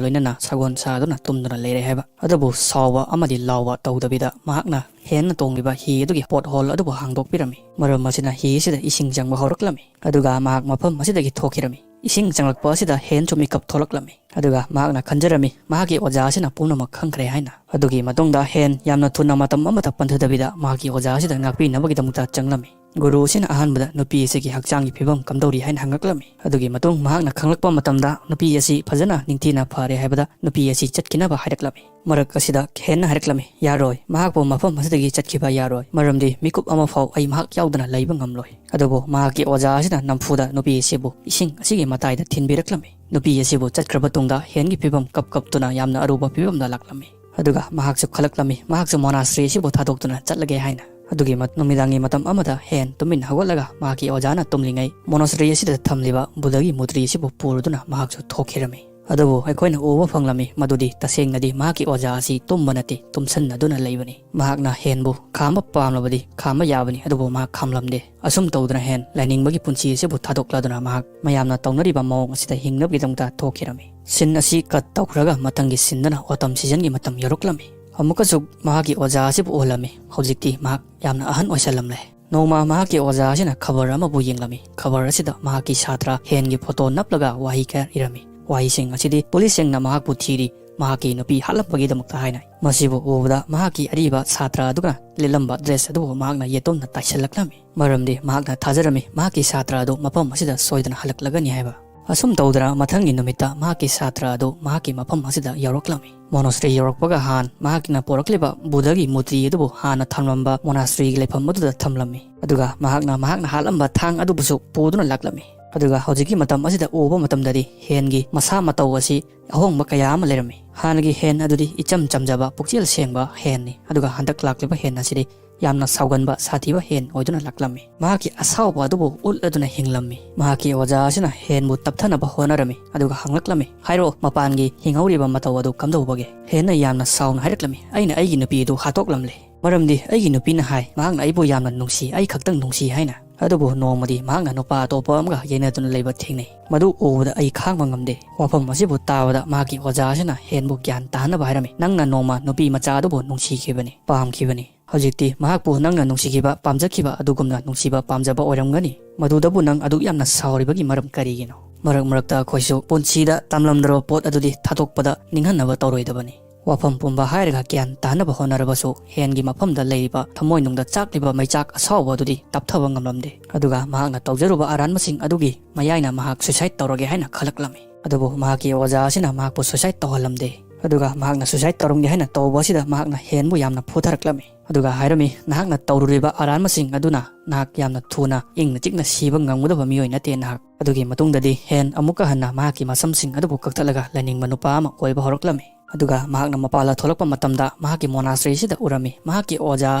ꯂꯣꯏꯅꯅ ꯁꯥꯒꯣꯟ ꯁꯥꯗꯨꯅ ꯇꯨꯝꯗꯨꯅ ꯂꯩꯔꯦ ꯍꯥꯏꯕ꯫ ꯑꯗꯨꯕꯨ ꯁꯥꯎꯕ ꯑꯃꯗꯤ ꯂꯥꯎꯕ ꯇꯧꯗꯕꯤꯗ ꯃꯍꯥꯛꯅ ꯍꯦꯟꯅ ꯇꯣꯡꯂꯤꯕ ꯍꯤ ꯑꯗꯨꯒꯤ port hole ꯑꯗꯨꯕꯨ ꯍꯥꯡꯗꯣꯛꯄꯤꯔꯝꯃꯤ꯫ ꯃꯔꯝ ꯑꯁꯤꯅ ꯍꯤ ꯑꯁꯤꯗ ꯏꯁꯤꯡ ꯆꯪꯕ ꯍꯧꯔꯛꯂꯝꯃꯤ꯫ ꯑꯗꯨꯒ ꯃꯍꯥꯛ ꯃꯐꯝ ꯑꯁꯤꯗꯒꯤ ꯊꯣꯛꯈꯤꯔꯝꯃꯤ꯫ ꯏꯁꯤꯡ ꯆꯪꯂꯛꯄ ꯑꯁꯤꯗ ꯍꯦꯟꯁꯨ ꯃꯤꯀꯞ ꯊꯣꯛꯂꯛꯂꯝꯃꯤ꯫ ꯑꯗꯨꯒ ꯃꯍꯥꯛꯅ ꯈꯟꯖꯔꯝꯃꯤ, ꯃꯍꯥꯛꯀꯤ ꯑꯣꯖꯥ ꯑꯁꯤꯅ ꯄꯨꯝꯅꯃꯛ ꯈꯪꯈ꯭ꯔꯦ ꯍꯥꯏꯅ꯫ ꯑꯗꯨꯒꯤ ꯃꯇꯨꯡꯗ ꯍꯦꯟ ꯌꯥꯝꯅ ꯊꯨꯅ ꯃꯇꯝ ꯑꯃꯠꯇ ꯄꯟꯊꯗꯕꯤꯗ ꯃꯍꯥꯛꯀꯤ ꯑꯣꯖꯥ ꯑꯁꯤꯗ ꯉꯥꯛꯄꯤꯅꯕꯒꯤꯗꯃꯛꯇ ꯆꯪꯂꯝꯃꯤ꯫ ꯒꯨꯔꯨ ꯑꯁꯤꯅ ꯑꯍꯥꯟꯕꯗ ꯅꯨꯄꯤ ꯑꯁꯤꯒꯤ ꯍꯛꯆꯥꯡꯒꯤ ꯐꯤꯕꯝ ꯀꯝꯗꯧꯔꯤ ꯍꯥꯏꯅ ꯍꯪꯂꯛꯂꯝꯃꯤ꯫ ꯑꯗꯨꯒꯤ ꯃꯇꯨꯡ ꯃꯍꯥꯛꯅ ꯈꯪꯂꯛꯄ ꯃꯇꯝꯗ ꯅꯨꯄꯤ ꯑꯁꯤ ꯐꯖꯅ ꯅꯤꯡꯊꯤꯅ ꯐꯔꯦ ꯍꯥꯏꯕꯗ ꯅꯨꯄꯤ ꯑꯁꯤ ꯆꯠꯈꯤꯅꯕ ꯍꯥꯏꯔꯛꯂꯝꯃꯤ꯫ ꯃꯔꯛ ꯑꯁꯤꯗ ꯍꯦꯟꯅ ꯍꯥꯏꯔꯛꯂꯝꯃꯤ, "ꯌꯥꯔꯣꯏ, ꯃꯍꯥꯛꯄꯨ ꯃꯐꯝ ꯑꯁꯤꯗꯒꯤ ꯆꯠꯈꯤꯕ ꯌꯥꯔꯣꯏ, ꯃꯔꯝꯗꯤ ꯃꯤꯀꯨꯞ ꯑꯃ ꯐꯥꯎ ꯑꯩ ꯃꯍꯥꯛ ꯌꯥꯎꯗꯅ ꯂꯩꯕ ꯉꯝꯂꯣꯏ"꯫ ꯑꯗꯨꯕꯨ ꯃꯍꯥꯛꯀꯤ ꯑꯣꯖꯥ ꯑꯁꯤꯅ ꯅꯝꯐꯨꯗ ꯅꯨꯄꯤ ꯑꯁꯤꯕꯨ ꯏꯁꯤꯡ ꯑꯁꯤꯒꯤ ꯃꯇꯥꯏꯗ ꯊꯤꯟꯕꯤꯔꯛꯂꯝꯃꯤ꯫ ꯅꯨꯄꯤ ꯑꯁꯤꯕꯨ ꯆꯠꯈ꯭ꯔꯕ ꯇꯨꯡꯗ ꯍꯦꯟꯒꯤ ꯐꯤꯕꯝ ꯀꯞ ꯀꯞꯇꯨꯅ ꯌꯥꯝꯅ ꯑꯔꯨꯕ ꯐꯤꯕꯝꯗ ꯂꯥꯛꯂꯝꯃꯤ꯫ ꯑꯗꯨꯒ ꯃꯍꯥꯛꯁꯨ ꯈꯜꯂꯛꯂꯝꯃꯤ, ꯃꯍꯥꯛꯁꯨ monastery ꯑꯁꯤꯕꯨ ꯊꯥꯗꯣꯛꯇꯨꯅ ꯆꯠꯂꯒꯦ ꯍꯥꯏꯅ꯫ ꯑꯗꯨꯒꯤ ꯃ-, ꯅꯨꯃꯤꯗꯥꯡꯒꯤ ꯃꯇꯝ ꯑꯃꯗ ꯍꯦꯟ ꯇꯨꯃꯤꯟꯅ ꯍꯧꯒꯠꯂꯒ ꯃꯍꯥꯛꯀꯤ ꯑꯣꯖꯥꯅ ꯇꯨꯝꯂꯤꯉꯩ monastery ꯑꯁꯤꯗ ꯊꯝꯂꯤꯕ ꯕꯨꯙꯒꯤ ꯃꯨꯔꯇꯤ ꯑꯁꯤꯕꯨ ꯄꯨꯔꯗꯨꯅ ꯃꯍꯥꯛꯁꯨ ꯊꯣꯛꯈꯤꯔꯝꯃꯤ꯫ ꯑꯗꯨꯕꯨ ꯑꯩꯈꯣꯏꯅ ꯎꯕ ꯐꯪꯂꯝꯃꯤ ꯃꯗꯨꯗꯤ ꯇꯁꯦꯡꯅꯗꯤ ꯃꯍꯥꯛꯀꯤ ꯑꯣꯖꯥ ꯑꯁꯤ ꯇꯨꯝꯕ ꯅꯠꯇꯦ, ꯇꯨꯝꯁꯟꯅꯗꯨꯅ ꯂꯩꯕꯅꯤ꯫ ꯃꯍꯥꯛꯅ ꯍꯦꯟꯕꯨ ꯈꯥꯝꯕ ꯄꯥꯝꯂꯕꯗꯤ ꯈꯥꯝꯕ ꯌꯥꯕꯅꯤ, ꯑꯗꯨꯕꯨ ꯃꯍꯥꯛ ꯈꯥꯝꯂꯝꯗꯦ꯫ ꯑꯁꯨꯝ ꯇꯧꯗꯨꯅ ꯍꯦꯟ ꯂꯥꯏꯅꯤꯡꯕꯒꯤ ꯄꯨꯟꯁꯤ ꯑꯁꯤꯕꯨ ꯊꯥꯗꯣꯛꯂꯗꯨꯅ ꯃꯍꯥꯛ ꯃꯌꯥꯝꯅ ꯇꯧꯅꯔꯤꯕ ꯃꯑꯣꯡ ꯑꯁꯤꯗ ꯍꯤꯡꯅꯕꯒꯤꯗꯃꯛꯇ ꯊꯣꯛꯈꯤꯔꯝꯃꯤ꯫ Scene ꯑꯁꯤ cut ꯇꯧꯈ꯭ꯔꯒ ꯃꯊꯪꯒꯤ sceneꯗꯅ autumn seasonꯒꯤ ꯃꯇꯝ ꯌꯧꯔꯛꯂꯝꯃꯤ꯫ ꯑꯃꯨꯛꯀꯁꯨ ꯃꯍꯥꯛꯀꯤ ꯑꯣꯖꯥ ꯑꯁꯤꯕꯨ ꯎꯍꯜꯂꯝꯃꯤ꯫ ꯍꯧꯖꯤꯛꯇꯤ ꯃꯍꯥꯛ ꯌꯥꯝꯅ ꯑꯍꯟ ꯑꯣꯏꯁꯜꯂꯝꯂꯦ꯫ ꯅꯣꯡꯃ ꯃꯍꯥꯛꯀꯤ ꯑꯣꯖꯥ ꯑꯁꯤꯅ ꯈꯕꯔ ꯑꯃꯕꯨ ꯌꯦꯡꯂꯝꯃꯤ꯫ ꯈꯕꯔ ꯑꯁꯤꯗ ꯃꯍꯥꯛꯀꯤ ꯁꯥꯇ꯭ꯔ ꯍꯦꯟꯒꯤ photo ꯅꯞꯂꯒ ꯋꯥꯍꯩ ꯀꯌꯥ ꯏꯔꯝꯃꯤ꯫ ꯋꯥꯍꯩꯁꯤꯡ ꯑꯁꯤꯗꯤ ꯄꯨꯂꯤꯁꯁꯤꯡꯅ ꯃꯍꯥꯛꯄꯨ ꯊꯤꯔꯤ, ꯃꯍꯥꯛꯀꯤ ꯅꯨꯄꯤ ꯍꯥꯠꯂꯝꯕꯒꯤꯗꯃꯛꯇ ꯍꯥꯏꯅ꯫ ꯃꯁꯤꯕꯨ ꯎꯕꯗ ꯃꯍꯥꯛꯀꯤ ꯑꯔꯤꯕ ꯁꯥꯇ꯭ꯔ ꯑꯗꯨꯅ ꯂꯤꯠꯂꯝꯕ dress ꯑꯗꯨꯕꯨ ꯃꯍꯥꯛꯅ ꯌꯦꯇꯨꯝꯅ ꯇꯥꯏꯁꯤꯜꯂꯛꯂꯝꯃꯤ, ꯃꯔꯝꯗꯤ ꯃꯍꯥꯛꯅ ꯊꯥꯖꯔꯝꯃꯤ ꯃꯍꯥꯛꯀꯤ ꯁꯥꯇ꯭ꯔ ꯑꯗꯨ ꯃꯐꯝ ꯑꯁꯤꯗ ꯁꯣꯏꯗꯅ ꯍꯜꯂꯛꯂꯒꯅꯤ ꯍꯥꯏꯕ꯫ ꯑꯁꯨꯝ ꯇꯧꯗꯅ ꯃꯊꯪꯒꯤ ꯅꯨꯃꯤꯠꯇ ꯃꯍꯥꯛꯀꯤ ꯁꯥꯇ꯭ꯔ ꯑꯗꯨ ꯃꯍꯥꯛꯀꯤ ꯃꯐꯝ ꯑꯁꯤꯗ ꯌꯧꯔꯛꯂꯝꯃꯤ꯫ Monastery ꯌꯧꯔꯛꯄꯒ ꯍꯥꯟ ꯃꯍꯥꯛꯅ ꯄꯨꯔꯛꯂꯤꯕ ꯕꯨꯙꯒꯤ ꯃꯨꯔꯇꯤ ꯑꯗꯨꯕꯨ ꯍꯥꯟꯅ ꯊꯝꯂꯝꯕ monasteryꯒꯤ ꯂꯩꯐꯝ ꯑꯗꯨꯗ ꯊꯝꯂꯝꯃꯤ꯫ ꯑꯗꯨꯒ ꯃꯍꯥꯛꯅ ꯃꯍꯥꯛꯅ ꯍꯥꯠꯂꯝꯕ ꯊꯥꯡ ꯑꯗꯨꯕꯨꯁꯨ ꯄꯨꯗꯨꯅ ꯂꯥꯛꯂꯝꯃꯤ꯫ ꯑꯗꯨꯒ ꯍꯧꯖꯤꯛꯀꯤ ꯃꯇꯝ ꯑꯁꯤꯗ ꯎꯕ ꯃꯇꯝꯗꯗꯤ ꯍꯦꯟꯒꯤ ꯃꯁꯥ ꯃꯇꯧ ꯑꯁꯤ ꯑꯍꯣꯡꯕ ꯀꯌꯥ ꯑꯃ ꯂꯩꯔꯝꯃꯤ꯫ ꯍꯥꯟꯅꯒꯤ ꯍꯦꯟ ꯑꯗꯨꯗꯤ ꯏꯆꯝ ꯆꯝꯖꯕ, ꯄꯨꯛꯆꯦꯜ ꯁꯦꯡꯕ ꯍꯦꯟꯅꯤ꯫ ꯑꯗꯨꯒ ꯍꯟꯗꯛ ꯂꯥꯛꯂꯤꯕ ꯍꯦꯟ ꯑꯁꯤꯗꯤ ꯌꯥꯝꯅ ꯁꯥꯎꯒꯟꯕ, ꯁꯥꯊꯤꯕ ꯍꯦꯟ ꯑꯣꯏꯗꯨꯅ ꯂꯥꯛꯂꯝꯃꯤ꯫ ꯃꯍꯥꯛꯀꯤ ꯑꯁꯥꯎꯕ ꯑꯗꯨꯕꯨ ꯎꯠꯂꯗꯨꯅ ꯍꯤꯡꯂꯝꯃꯤ꯫ ꯃꯍꯥꯛꯀꯤ ꯑꯣꯖꯥ ꯑꯁꯤꯅ ꯍꯦꯟꯕꯨ ꯇꯞꯊꯅꯕ ꯍꯣꯠꯅꯔꯝꯃꯤ, ꯑꯗꯨꯒ ꯍꯪꯂꯛꯂꯝꯃꯤ, "ꯍꯥꯏꯔꯛꯑꯣ, ꯃꯄꯥꯟꯒꯤ ꯍꯤꯡꯍꯧꯔꯤꯕ ꯃꯇꯧ ꯑꯗꯨ ꯀꯝꯗꯧꯕꯒꯦ?" ꯍꯦꯟꯅ ꯌꯥꯝꯅ ꯁꯥꯎꯅ ꯍꯥꯏꯔꯛꯂꯝꯃꯤ, "ꯑꯩꯅ ꯑꯩꯒꯤ ꯅꯨꯄꯤ ꯑꯗꯨ ꯍꯥꯠꯇꯣꯛꯂꯝꯂꯦ꯫ ꯃꯔꯝꯗꯤ ꯑꯩꯒꯤ ꯅꯨꯄꯤꯅ ꯍꯥꯏ, ꯃꯍꯥꯛꯅ ꯑꯩꯕꯨ ꯌꯥꯝꯅ ꯅꯨꯡꯁꯤ, ꯑꯩ ꯈꯛꯇꯪ ꯅꯨꯡꯁꯤ ꯍꯥꯏꯅ꯫ ꯑꯗꯨꯕꯨ ꯅꯣꯡꯃꯗꯤ ꯃꯍꯥꯛꯅ ꯅꯨꯄꯥ ꯑꯇꯣꯞꯄ ꯑꯃꯒ ꯌꯦꯡꯅꯗꯨꯅ ꯂꯩꯕ ꯊꯦꯡꯅꯩ꯫ ꯃꯗꯨ ꯎꯕꯗ ꯑꯩ ꯈꯥꯡꯕ ꯉꯝꯗꯦ꯫" ꯋꯥꯐꯝ ꯑꯁꯤꯕꯨ ꯇꯥꯕꯗ ꯃꯍꯥꯛꯀꯤ ꯑꯣꯖꯥ ꯑꯁꯤꯅ ꯍꯦꯟꯕꯨ ꯒ꯭ꯌꯥꯟ ꯇꯥꯍꯟꯅꯕ ꯍꯥꯏꯔꯝꯃꯤ, "ꯅꯪꯅ ꯅꯣꯡꯃ ꯅꯨꯄꯤ ꯃꯆꯥ ꯑꯗꯨꯕꯨ ꯅꯨꯡꯁꯤꯈꯤꯕꯅꯤ, ꯄꯥꯝꯈꯤꯕꯅꯤ꯫ ꯍꯧꯖꯤꯛꯇꯤ ꯃꯍꯥꯛꯄꯨ ꯅꯪꯅ ꯅꯨꯡꯁꯤꯈꯤꯕ, ꯄꯥꯝꯖꯈꯤꯕ ꯑꯗꯨꯒꯨꯝꯅ ꯅꯨꯡꯁꯤꯕ ꯄꯥꯝꯖꯕ ꯑꯣꯏꯔꯝꯒꯅꯤ꯫ ꯃꯗꯨꯗꯕꯨ ꯅꯪ ꯑꯗꯨꯛ ꯌꯥꯝꯅ ꯁꯥꯎꯔꯤꯕꯒꯤ ꯃꯔꯝ ꯀꯔꯤꯒꯤꯅꯣ?" ꯃꯔꯛ ꯃꯔꯛꯇ ꯑꯩꯈꯣꯏꯁꯨ ꯄꯨꯟꯁꯤꯗ ꯇꯝꯂꯝꯗ꯭ꯔꯕ ꯄꯣꯠ ꯑꯗꯨꯗꯤ ꯊꯥꯗꯣꯛꯄꯗ ꯅꯤꯡꯍꯟꯅꯕ ꯇꯧꯔꯣꯏꯗꯕꯅꯤ꯫ ꯋꯥꯐꯝ ꯄꯨꯝꯕ ꯍꯥꯏꯔꯒ ꯒ꯭ꯌꯥꯟ ꯇꯥꯅꯕ ꯍꯣꯠꯅꯔꯕꯁꯨ ꯍꯦꯟꯒꯤ ꯃꯐꯝꯗ ꯂꯩꯔꯤꯕ ꯊꯃꯣꯏꯅꯨꯡꯗ ꯆꯥꯛꯂꯤꯕ ꯃꯩꯆꯥꯛ ꯑꯁꯥꯎꯕ ꯑꯗꯨꯗꯤ ꯇꯞꯊꯕ ꯉꯝꯂꯝꯗꯦ꯫ ꯑꯗꯨꯒ ꯃꯍꯥꯛꯅ ꯇꯧꯖꯔꯨꯕ ꯑꯔꯥꯟꯕꯁꯤꯡ ꯑꯗꯨꯒꯤ ꯃꯌꯥꯏꯅ ꯃꯍꯥꯛ suicide ꯇꯧꯔꯒꯦ ꯍꯥꯏꯅ ꯈꯜꯂꯛꯂꯝꯃꯤ꯫ ꯑꯗꯨꯕꯨ ꯃꯍꯥꯛꯀꯤ ꯑꯣꯖꯥ ꯑꯁꯤꯅ ꯃꯍꯥꯛꯄꯨ suicide ꯇꯧꯍꯜꯂꯝꯗꯦ꯫ ꯑꯗꯨꯒ ꯃꯍꯥꯛꯅ suicide ꯇꯧꯔꯝꯒꯦ ꯍꯥꯏꯅ ꯇꯧꯕ ꯑꯁꯤꯗ ꯃꯍꯥꯛꯅ ꯍꯦꯟꯕꯨ ꯌꯥꯝꯅ ꯐꯨꯊꯔꯛꯂꯝꯃꯤ꯫ ꯑꯗꯨꯒ ꯍꯥꯏꯔꯝꯃꯤ, "ꯅꯍꯥꯛꯅ ꯇꯧꯔꯨꯔꯤꯕ ꯑꯔꯥꯟꯕꯁꯤꯡ ꯑꯗꯨꯅ ꯅꯍꯥꯛ ꯌꯥꯝꯅ ꯊꯨꯅ ꯏꯪꯅ ꯆꯤꯛꯅ ꯁꯤꯕ ꯉꯝꯒꯗꯕ ꯃꯤꯑꯣꯏ ꯅꯠꯇꯦ ꯅꯍꯥꯛ꯫" ꯑꯗꯨꯒꯤ ꯃꯇꯨꯡꯗꯗꯤ ꯍꯦꯟ ꯑꯃꯨꯛꯀ ꯍꯟꯅ ꯃꯍꯥꯛꯀꯤ ꯃꯁꯝꯁꯤꯡ ꯑꯗꯨꯕꯨ ꯀꯛꯊꯠꯂꯒ ꯂꯥꯏꯅꯤꯡꯕ ꯅꯨꯄꯥ ꯑꯃ ꯑꯣꯏꯕ ꯍꯧꯔꯛꯂꯝꯃꯤ꯫ ꯑꯗꯨꯒ ꯃꯍꯥꯛꯅ ꯃꯄꯥꯟꯗ ꯊꯣꯛꯂꯛꯄ ꯃꯇꯝꯗ ꯃꯍꯥꯛꯀꯤ monastery ꯑꯁꯤꯗ ꯎꯔꯝꯃꯤ꯫ ꯃꯍꯥꯛꯀꯤ ꯑꯣꯖꯥ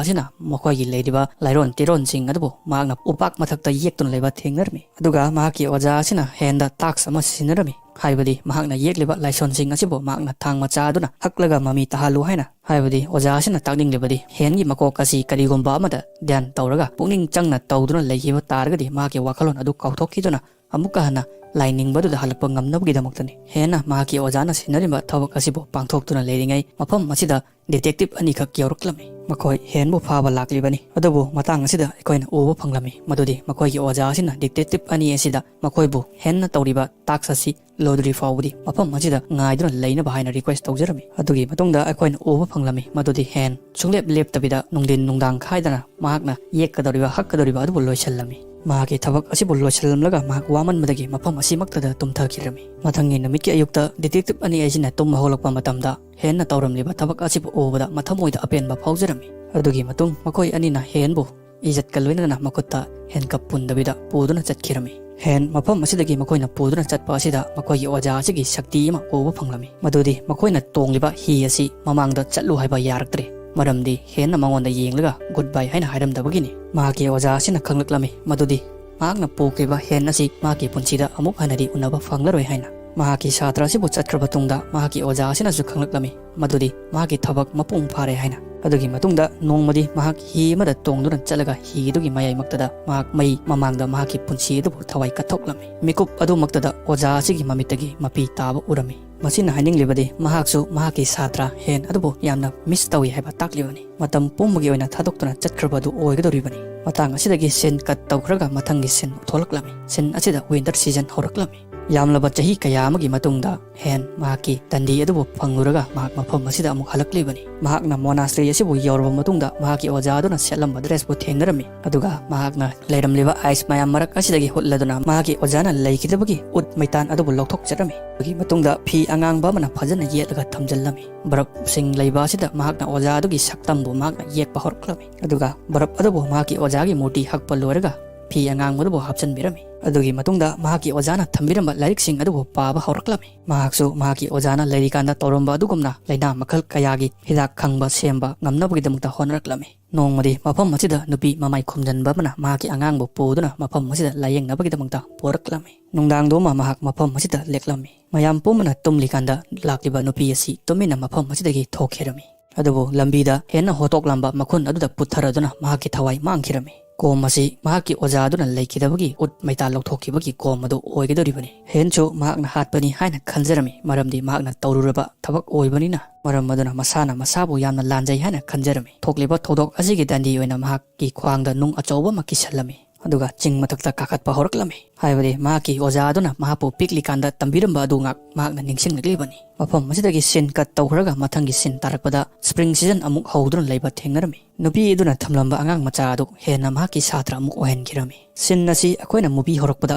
ꯑꯁꯤꯅ ꯃꯈꯣꯏꯒꯤ ꯂꯩꯔꯤꯕ ꯂꯥꯏꯔꯣꯟ ꯇꯤꯔꯣꯟꯁꯤꯡ ꯑꯗꯨꯕꯨ ꯃꯍꯥꯛꯅ ꯎꯄꯥꯛ ꯃꯊꯛꯇ ꯌꯦꯛꯇꯨꯅ ꯂꯩꯕ ꯊꯦꯡꯅꯔꯝꯃꯤ꯫ ꯑꯗꯨꯒ ꯃꯍꯥꯛꯀꯤ ꯑꯣꯖꯥ ꯑꯁꯤꯅ ꯍꯦꯟꯗ task ꯑꯃ ꯁꯤꯟꯅꯔꯝꯃꯤ, ꯍꯥꯏꯕꯗꯤ ꯃꯍꯥꯛꯅ ꯌꯦꯛꯂꯤꯕ ꯂꯥꯏꯁꯣꯟꯁꯤꯡ ꯑꯁꯤꯕꯨ ꯃꯍꯥꯛꯅ ꯊꯥꯡ ꯃꯆꯥ ꯑꯗꯨꯅ ꯍꯛꯂꯒ ꯃꯃꯤ ꯇꯥꯍꯜꯂꯨ ꯍꯥꯏꯅ꯫ ꯍꯥꯏꯕꯗꯤ ꯑꯣꯖꯥ ꯑꯁꯤꯅ ꯇꯥꯛꯅꯤꯡꯂꯤꯕꯗꯤ ꯍꯦꯟꯒꯤ ꯃꯀꯣꯛ ꯑꯁꯤ ꯀꯔꯤꯒꯨꯝꯕ ꯑꯃꯗ ꯙ꯭ꯌꯥꯟ ꯇꯧꯔꯒ ꯄꯨꯛꯅꯤꯡ ꯆꯪꯅ ꯇꯧꯗꯨꯅ ꯂꯩꯈꯤꯕ ꯇꯥꯔꯒꯗꯤ ꯃꯍꯥꯛꯀꯤ ꯋꯥꯈꯜꯂꯣꯟ ꯑꯗꯨ ꯀꯥꯎꯊꯣꯛꯈꯤꯗꯨꯅ ꯑꯃꯨꯛꯀ ꯍꯟꯅ ꯂꯥꯏ ꯅꯤꯡꯕꯗꯨꯗ ꯍꯜꯂꯛꯄ ꯉꯝꯅꯕꯒꯤꯗꯃꯛꯇꯅꯤ꯫ ꯍꯦꯟꯅ ꯃꯍꯥꯛꯀꯤ ꯑꯣꯖꯥꯅ ꯁꯤꯟꯅꯔꯤꯕ ꯊꯕꯛ ꯑꯁꯤꯕꯨ ꯄꯥꯡꯊꯣꯛꯇꯨꯅ ꯂꯩꯔꯤꯉꯩ ꯃꯐꯝ ꯑꯁꯤꯗ detective ꯑꯅꯤꯈꯛ ꯌꯧꯔꯛꯂꯝꯃꯤ꯫ ꯃꯈꯣꯏ ꯍꯦꯟꯕꯨ ꯐꯥꯕ ꯂꯥꯛꯂꯤꯕꯅꯤ꯫ ꯑꯗꯨꯕꯨ ꯃꯇꯥꯡ ꯑꯁꯤꯗ ꯑꯩꯈꯣꯏꯅ ꯎꯕ ꯐꯪꯂꯝꯃꯤ ꯃꯗꯨꯗꯤ ꯃꯈꯣꯏꯒꯤ ꯑꯣꯖꯥ ꯑꯁꯤꯅ detective ꯑꯅꯤ ꯑꯁꯤꯗ ꯃꯈꯣꯏꯕꯨ ꯍꯦꯟꯅ ꯇꯧꯔꯤꯕ task ꯑꯁꯤ ꯂꯣꯏꯗ꯭ꯔꯤ ꯐꯥꯎꯕꯗꯤ ꯃꯐꯝ ꯑꯁꯤꯗ ꯉꯥꯏꯗꯨꯅ ꯂꯩꯅꯕ ꯍꯥꯏꯅ request ꯇꯧꯖꯔꯝꯃꯤ꯫ ꯑꯗꯨꯒꯤ ꯃꯇꯨꯡꯗ ꯑꯩꯈꯣꯏꯅ ꯎꯕ ꯐꯪꯂꯝꯃꯤ ꯃꯗꯨꯗꯤ ꯍꯦꯟ ꯁꯨꯡꯂꯦꯞ ꯂꯦꯞꯇꯕꯤꯗ ꯅꯨꯡꯊꯤꯟ ꯅꯨꯡꯗꯥꯡ ꯈꯥꯏꯗꯅ ꯃꯍꯥꯛꯅ ꯌꯦꯛꯀꯗꯧꯔꯤꯕ, ꯍꯛꯀꯗꯧꯔꯤꯕ ꯑꯗꯨꯕꯨ ꯂꯣꯏꯁꯤꯜꯂꯝꯃꯤ꯫ ꯃꯍꯥꯛꯀꯤ ꯊꯕꯛ ꯑꯁꯤꯕꯨ ꯂꯣꯏꯁꯤꯜꯂꯝꯂꯒ ꯃꯍꯥꯛ ꯋꯥꯃꯟꯕꯗꯒꯤ ꯃꯐꯝ ꯑꯁꯤꯃꯛꯇꯗ ꯇꯨꯝꯊꯈꯤꯔꯝꯃꯤ꯫ ꯃꯊꯪꯒꯤ ꯅꯨꯃꯤꯠꯀꯤ ꯑꯌꯨꯛꯇ detective ꯑꯅꯤ ꯑꯁꯤꯅ ꯇꯨꯝꯕ ꯍꯧꯒꯠꯂꯛꯄ ꯃꯇꯝꯗ ꯍꯦꯟꯅ ꯇꯧꯔꯝꯂꯤꯕ ꯊꯕꯛ ꯑꯁꯤꯕꯨ ꯎꯕꯗ ꯃꯊꯃꯣꯏꯗ ꯑꯄꯦꯟꯕ ꯐꯥꯎꯖꯔꯝꯃꯤ꯫ ꯑꯗꯨꯒꯤ ꯃꯇꯨꯡ ꯃꯈꯣꯏ ꯑꯅꯤꯅ ꯍꯦꯟꯕꯨ ꯏꯖꯠꯀ ꯂꯣꯏꯅꯅ ꯃꯈꯨꯠꯇ ꯍꯦꯟꯀꯞ ꯄꯨꯟꯗꯕꯤꯗ ꯄꯨꯗꯨꯅ ꯆꯠꯈꯤꯔꯝꯃꯤ꯫ ꯍꯦꯟ ꯃꯐꯝ ꯑꯁꯤꯗꯒꯤ ꯃꯈꯣꯏꯅ ꯄꯨꯗꯨꯅ ꯆꯠꯄ ꯑꯁꯤꯗ ꯃꯈꯣꯏꯒꯤ ꯑꯣꯖꯥ ꯑꯁꯤꯒꯤ ꯁꯛꯇꯤ ꯑꯃ ꯎꯕ ꯐꯪꯂꯝꯃꯤ, ꯃꯗꯨꯗꯤ ꯃꯈꯣꯏꯅ ꯇꯣꯡꯂꯤꯕ ꯍꯤ ꯑꯁꯤ ꯃꯃꯥꯡꯗ ꯆꯠꯂꯨ ꯍꯥꯏꯕ ꯌꯥꯔꯛꯇ꯭ꯔꯦ꯫ ꯃꯔꯝꯗꯤ ꯍꯦꯟꯅ ꯃꯉꯣꯟꯗ ꯌꯦꯡꯂꯒ ꯒꯨꯗ ꯕꯥꯏ ꯍꯥꯏꯅ ꯍꯥꯏꯔꯝꯗꯕꯒꯤꯅꯤ꯫ ꯃꯍꯥꯛꯀꯤ ꯑꯣꯖꯥ ꯑꯁꯤꯅ ꯈꯪꯂꯛꯂꯝꯃꯤ ꯃꯗꯨꯗꯤ ꯃꯍꯥꯛꯅ ꯄꯨꯈ꯭ꯔꯤꯕ ꯍꯦꯟ ꯑꯁꯤ ꯃꯍꯥꯛꯀꯤ ꯄꯨꯟꯁꯤꯗ ꯑꯃꯨꯛ ꯍꯟꯅꯗꯤ ꯎꯅꯕ ꯐꯪꯂꯔꯣꯏ ꯍꯥꯏꯅ꯫ ꯃꯍꯥꯛꯀꯤ ꯁꯥꯇ꯭ꯔ ꯑꯁꯤꯕꯨ ꯆꯠꯈ꯭ꯔꯕ ꯇꯨꯡꯗ ꯃꯍꯥꯛꯀꯤ ꯑꯣꯖꯥ ꯑꯁꯤꯅꯁꯨ ꯈꯪꯂꯛꯂꯝꯃꯤ ꯃꯗꯨꯗꯤ ꯃꯍꯥꯛꯀꯤ ꯊꯕꯛ ꯃꯄꯨꯡ ꯐꯥꯔꯦ ꯍꯥꯏꯅ꯫ ꯑꯗꯨꯒꯤ ꯃꯇꯨꯡꯗ ꯅꯣꯡꯃꯗꯤ ꯃꯍꯥꯛ ꯍꯤ ꯑꯃꯗ ꯇꯣꯡꯗꯨꯅ ꯆꯠꯂꯒ ꯍꯤ ꯑꯗꯨꯒꯤ ꯃꯌꯥꯏꯃꯛꯇꯗ ꯃꯍꯥꯛ ꯃꯩ ꯃꯃꯥꯡꯗ ꯃꯍꯥꯛꯀꯤ ꯄꯨꯟꯁꯤ ꯑꯗꯨꯕꯨ ꯊꯋꯥꯏ ꯀꯠꯊꯣꯛꯂꯝꯃꯤ꯫ ꯃꯤꯀꯨꯞ ꯑꯗꯨꯃꯛꯇꯗ ꯑꯣꯖꯥ ꯑꯁꯤꯒꯤ ꯃꯃꯤꯠꯇꯒꯤ ꯃꯄꯤ ꯇꯥꯕ ꯎꯔꯝꯃꯤ꯫ ꯃꯁꯤꯅ ꯍꯥꯏꯅꯤꯡꯂꯤꯕꯗꯤ ꯃꯍꯥꯛꯁꯨ ꯃꯍꯥꯛꯀꯤ ꯁꯥꯇ꯭ꯔ ꯍꯦꯟ ꯑꯗꯨꯕꯨ ꯌꯥꯝꯅ ꯃꯤꯁ ꯇꯧꯏ ꯍꯥꯏꯕ ꯇꯥꯛꯂꯤꯕꯅꯤ꯫ ꯃꯇꯝ ꯄꯨꯝꯕꯒꯤ ꯑꯣꯏꯅ ꯊꯥꯗꯣꯛꯇꯨꯅ ꯆꯠꯈ꯭ꯔꯕ ꯑꯗꯨ ꯑꯣꯏꯒꯗꯧꯔꯤꯕꯅꯤ꯫ ꯃꯇꯥꯡ ꯑꯁꯤꯗꯒꯤ ꯁꯤꯟ ꯀꯠ ꯇꯧꯈ꯭ꯔꯒ ꯃꯊꯪꯒꯤ ꯁꯤꯟ ꯊꯣꯛꯂꯛꯂꯝꯃꯤ꯫ ꯁꯤꯟ ꯑꯁꯤꯗ ꯋꯤꯟꯇꯔ ꯁꯤꯖꯟ ꯍꯧꯔꯛꯂꯝꯃꯤ꯫ ꯌꯥꯝꯂꯕ ꯆꯍꯤ ꯀꯌꯥ ꯑꯃꯒꯤ ꯃꯇꯨꯡꯗ ꯍꯦꯟ ꯃꯍꯥꯛꯀꯤ ꯗꯟꯗꯤ ꯑꯗꯨꯕꯨ ꯐꯪꯂꯨꯔꯒ ꯃꯍꯥꯛ ꯃꯐꯝ ꯑꯁꯤꯗ ꯑꯃꯨꯛ ꯍꯜꯂꯛꯂꯤꯕꯅꯤ꯫ ꯃꯍꯥꯛꯅ ꯃꯣꯅꯥꯁꯇ꯭ꯔꯤ ꯑꯁꯤꯕꯨ ꯌꯧꯔꯕ ꯃꯇꯨꯡꯗ ꯃꯍꯥꯛꯀꯤ ꯑꯣꯖꯥ ꯑꯗꯨꯅ ꯁꯦꯠꯂꯝꯕ ꯗ꯭ꯔꯦꯁꯄꯨ ꯊꯦꯡꯅꯔꯝꯃꯤ꯫ ꯑꯗꯨꯒ ꯃꯍꯥꯛꯅ ꯂꯩꯔꯝꯂꯤꯕ ꯑꯥꯏꯁ ꯃꯌꯥꯝ ꯃꯔꯛ ꯑꯁꯤꯗꯒꯤ ꯍꯨꯠꯂꯗꯨꯅ ꯃꯍꯥꯛꯀꯤ ꯑꯣꯖꯥꯅ ꯂꯩꯈꯤꯗꯕꯒꯤ ꯎꯠ ꯃꯩꯇꯥꯟ ꯑꯗꯨꯕꯨ ꯂꯧꯊꯣꯛꯆꯔꯝꯃꯤ꯫ ꯑꯗꯨꯒꯤ ꯃꯇꯨꯡꯗ ꯐꯤ ꯑꯉꯥꯡꯕ ꯑꯃꯅ ꯐꯖꯅ ꯌꯦꯠꯂꯒ ꯊꯝꯖꯤꯜꯂꯝꯃꯤ꯫ ꯕꯔꯞꯁꯤꯡ ꯂꯩꯕ ꯑꯁꯤꯗ ꯃꯍꯥꯛꯅ ꯑꯣꯖꯥ ꯑꯗꯨꯒꯤ ꯁꯛꯇꯝꯕꯨ ꯃꯍꯥꯛꯅ ꯌꯦꯛꯄ ꯍꯧꯔꯛꯂꯝꯃꯤ꯫ ꯑꯗꯨꯒ ꯕꯔꯞ ꯑꯗꯨꯕꯨ ꯃꯍꯥꯛꯀꯤ ꯑꯣꯖꯥꯒꯤ ꯃꯨꯔꯇꯤ ꯍꯛꯄ ꯂꯣꯏꯔꯒ ꯐꯤ ꯑꯉꯥꯡꯕꯗꯨꯕꯨ ꯍꯥꯞꯆꯤꯟꯕꯤꯔꯝꯃꯤ꯫ ꯑꯗꯨꯒꯤ ꯃꯇꯨꯡꯗ ꯃꯍꯥꯛꯀꯤ ꯑꯣꯖꯥꯅ ꯊꯝꯕꯤꯔꯝꯕ ꯂꯥꯏꯔꯤꯛꯁꯤꯡ ꯑꯗꯨꯕꯨ ꯄꯥꯕ ꯍꯧꯔꯛꯂꯝꯃꯤ꯫ ꯃꯍꯥꯛꯁꯨ ꯃꯍꯥꯛꯀꯤ ꯑꯣꯖꯥꯅ ꯂꯩꯔꯤꯀꯥꯟꯗ ꯇꯧꯔꯝꯕ ꯑꯗꯨꯒꯨꯝꯅ ꯂꯥꯏꯅꯥ ꯃꯈꯜ ꯀꯌꯥꯒꯤ ꯍꯤꯗꯥꯛ ꯈꯪꯕ ꯁꯦꯝꯕ ꯉꯝꯅꯕꯒꯤꯗꯃꯛꯇ ꯍꯣꯠꯅꯔꯛꯂꯝꯃꯤ꯫ ꯅꯣꯡꯃꯗꯤ ꯃꯐꯝ ꯑꯁꯤꯗ ꯅꯨꯄꯤ ꯃꯃꯥꯏ ꯈꯨꯝꯖꯤꯟꯕ ꯑꯃꯅ ꯃꯍꯥꯛꯀꯤ ꯑꯉꯥꯡꯕꯨ ꯄꯨꯗꯨꯅ ꯃꯐꯝ ꯑꯁꯤꯗ ꯂꯥꯌꯦꯡꯅꯕꯒꯤꯗꯃꯛꯇ ꯄꯣꯔꯛꯂꯝꯃꯤ꯫ ꯅꯨꯡꯗꯥꯡꯗꯨꯃ ꯃꯍꯥꯛ ꯃꯐꯝ ꯑꯁꯤꯗ ꯂꯦꯛꯂꯝꯃꯤ꯫ ꯃꯌꯥꯝ ꯄꯨꯝꯕꯅ ꯇꯨꯝꯂꯤꯀꯥꯟꯗ ꯂꯥꯛꯂꯤꯕ ꯅꯨꯄꯤ ꯑꯁꯤ ꯇꯨꯃꯤꯟꯅ ꯃꯐꯝ ꯑꯁꯤꯗꯒꯤ ꯊꯣꯛꯈꯤꯔꯝꯃꯤ꯫ ꯑꯗꯨꯕꯨ ꯂꯝꯕꯤꯗ ꯍꯦꯟꯅ ꯍꯣꯠꯇꯣꯛꯂꯝꯕ ꯃꯈꯨꯟ ꯑꯗꯨꯗ ꯄꯨꯊꯔꯗꯨꯅ ꯃꯍꯥꯛꯀꯤ ꯊꯋꯥꯏ ꯃꯥꯡꯈꯤꯔꯝꯃꯤ꯫ ꯀꯣꯝ ꯑꯁꯤ ꯃꯍꯥꯛꯀꯤ ꯑꯣꯖꯥ ꯑꯗꯨꯅ ꯂꯩꯈꯤꯗꯕꯒꯤ ꯎꯠ ꯃꯩꯇꯥꯜ ꯂꯧꯊꯣꯛꯈꯤꯕꯒꯤ ꯀꯣꯝ ꯑꯗꯨ ꯑꯣꯏꯒꯗꯧꯔꯤꯕꯅꯤ꯫ ꯍꯦꯟꯁꯨ ꯃꯍꯥꯛꯅ ꯍꯥꯠꯄꯅꯤ ꯍꯥꯏꯅ ꯈꯟꯖꯔꯝꯃꯤ, ꯃꯔꯝꯗꯤ ꯃꯍꯥꯛꯅ ꯇꯧꯔꯨꯔꯕ ꯊꯕꯛ ꯑꯣꯏꯕꯅꯤꯅ꯫ ꯃꯔꯝ ꯑꯗꯨꯅ ꯃꯁꯥꯅ ꯃꯁꯥꯕꯨ ꯌꯥꯝꯅ ꯂꯥꯟꯖꯩ ꯍꯥꯏꯅ ꯈꯟꯖꯔꯝꯃꯤ꯫ ꯊꯣꯛꯂꯤꯕ ꯊꯧꯗꯣꯛ ꯑꯁꯤꯒꯤ ꯗꯟꯗꯤ ꯑꯣꯏꯅ ꯃꯍꯥꯛꯀꯤ ꯈ꯭ꯋꯥꯡꯗ ꯅꯨꯡ ꯑꯆꯧꯕ ꯑꯃ ꯀꯤꯁꯜꯂꯝꯃꯤ꯫ ꯑꯗꯨꯒ ꯆꯤꯡ ꯃꯊꯛꯇ ꯀꯥꯈꯠꯄ ꯍꯧꯔꯛꯂꯝꯃꯤ꯫ ꯍꯥꯏꯕꯗꯤ ꯃꯍꯥꯛꯀꯤ ꯑꯣꯖꯥ ꯑꯗꯨꯅ ꯃꯍꯥꯛꯄꯨ ꯄꯤꯛꯂꯤꯀꯥꯟꯗ ꯇꯝꯕꯤꯔꯝꯕ ꯑꯗꯨ ꯉꯥꯛ ꯃꯍꯥꯛꯅ ꯅꯤꯡꯁꯤꯡꯂꯛꯂꯤꯕꯅꯤ꯫ ꯃꯐꯝ ꯑꯁꯤꯗꯒꯤ scene cut ꯇꯧꯈ꯭ꯔꯒ ꯃꯊꯪꯒꯤ scene ꯇꯥꯔꯛꯄꯗ spring season ꯑꯃꯨꯛ ꯍꯧꯗꯨꯅ ꯂꯩꯕ ꯊꯦꯡꯅꯔꯝꯃꯤ꯫ ꯅꯨꯄꯤ ꯑꯗꯨꯅ ꯊꯝꯂꯝꯕ ꯑꯉꯥꯡ ꯃꯆꯥ ꯑꯗꯨ ꯍꯦꯟꯅ ꯃꯍꯥꯛꯀꯤ ꯁꯥꯇ꯭ꯔ ꯑꯃꯨꯛ ꯑꯣꯏꯍꯟꯈꯤꯔꯝꯃꯤ꯫ Scene ꯑꯁꯤ ꯑꯩꯈꯣꯏꯅ movie ꯍꯧꯔꯛꯄꯗ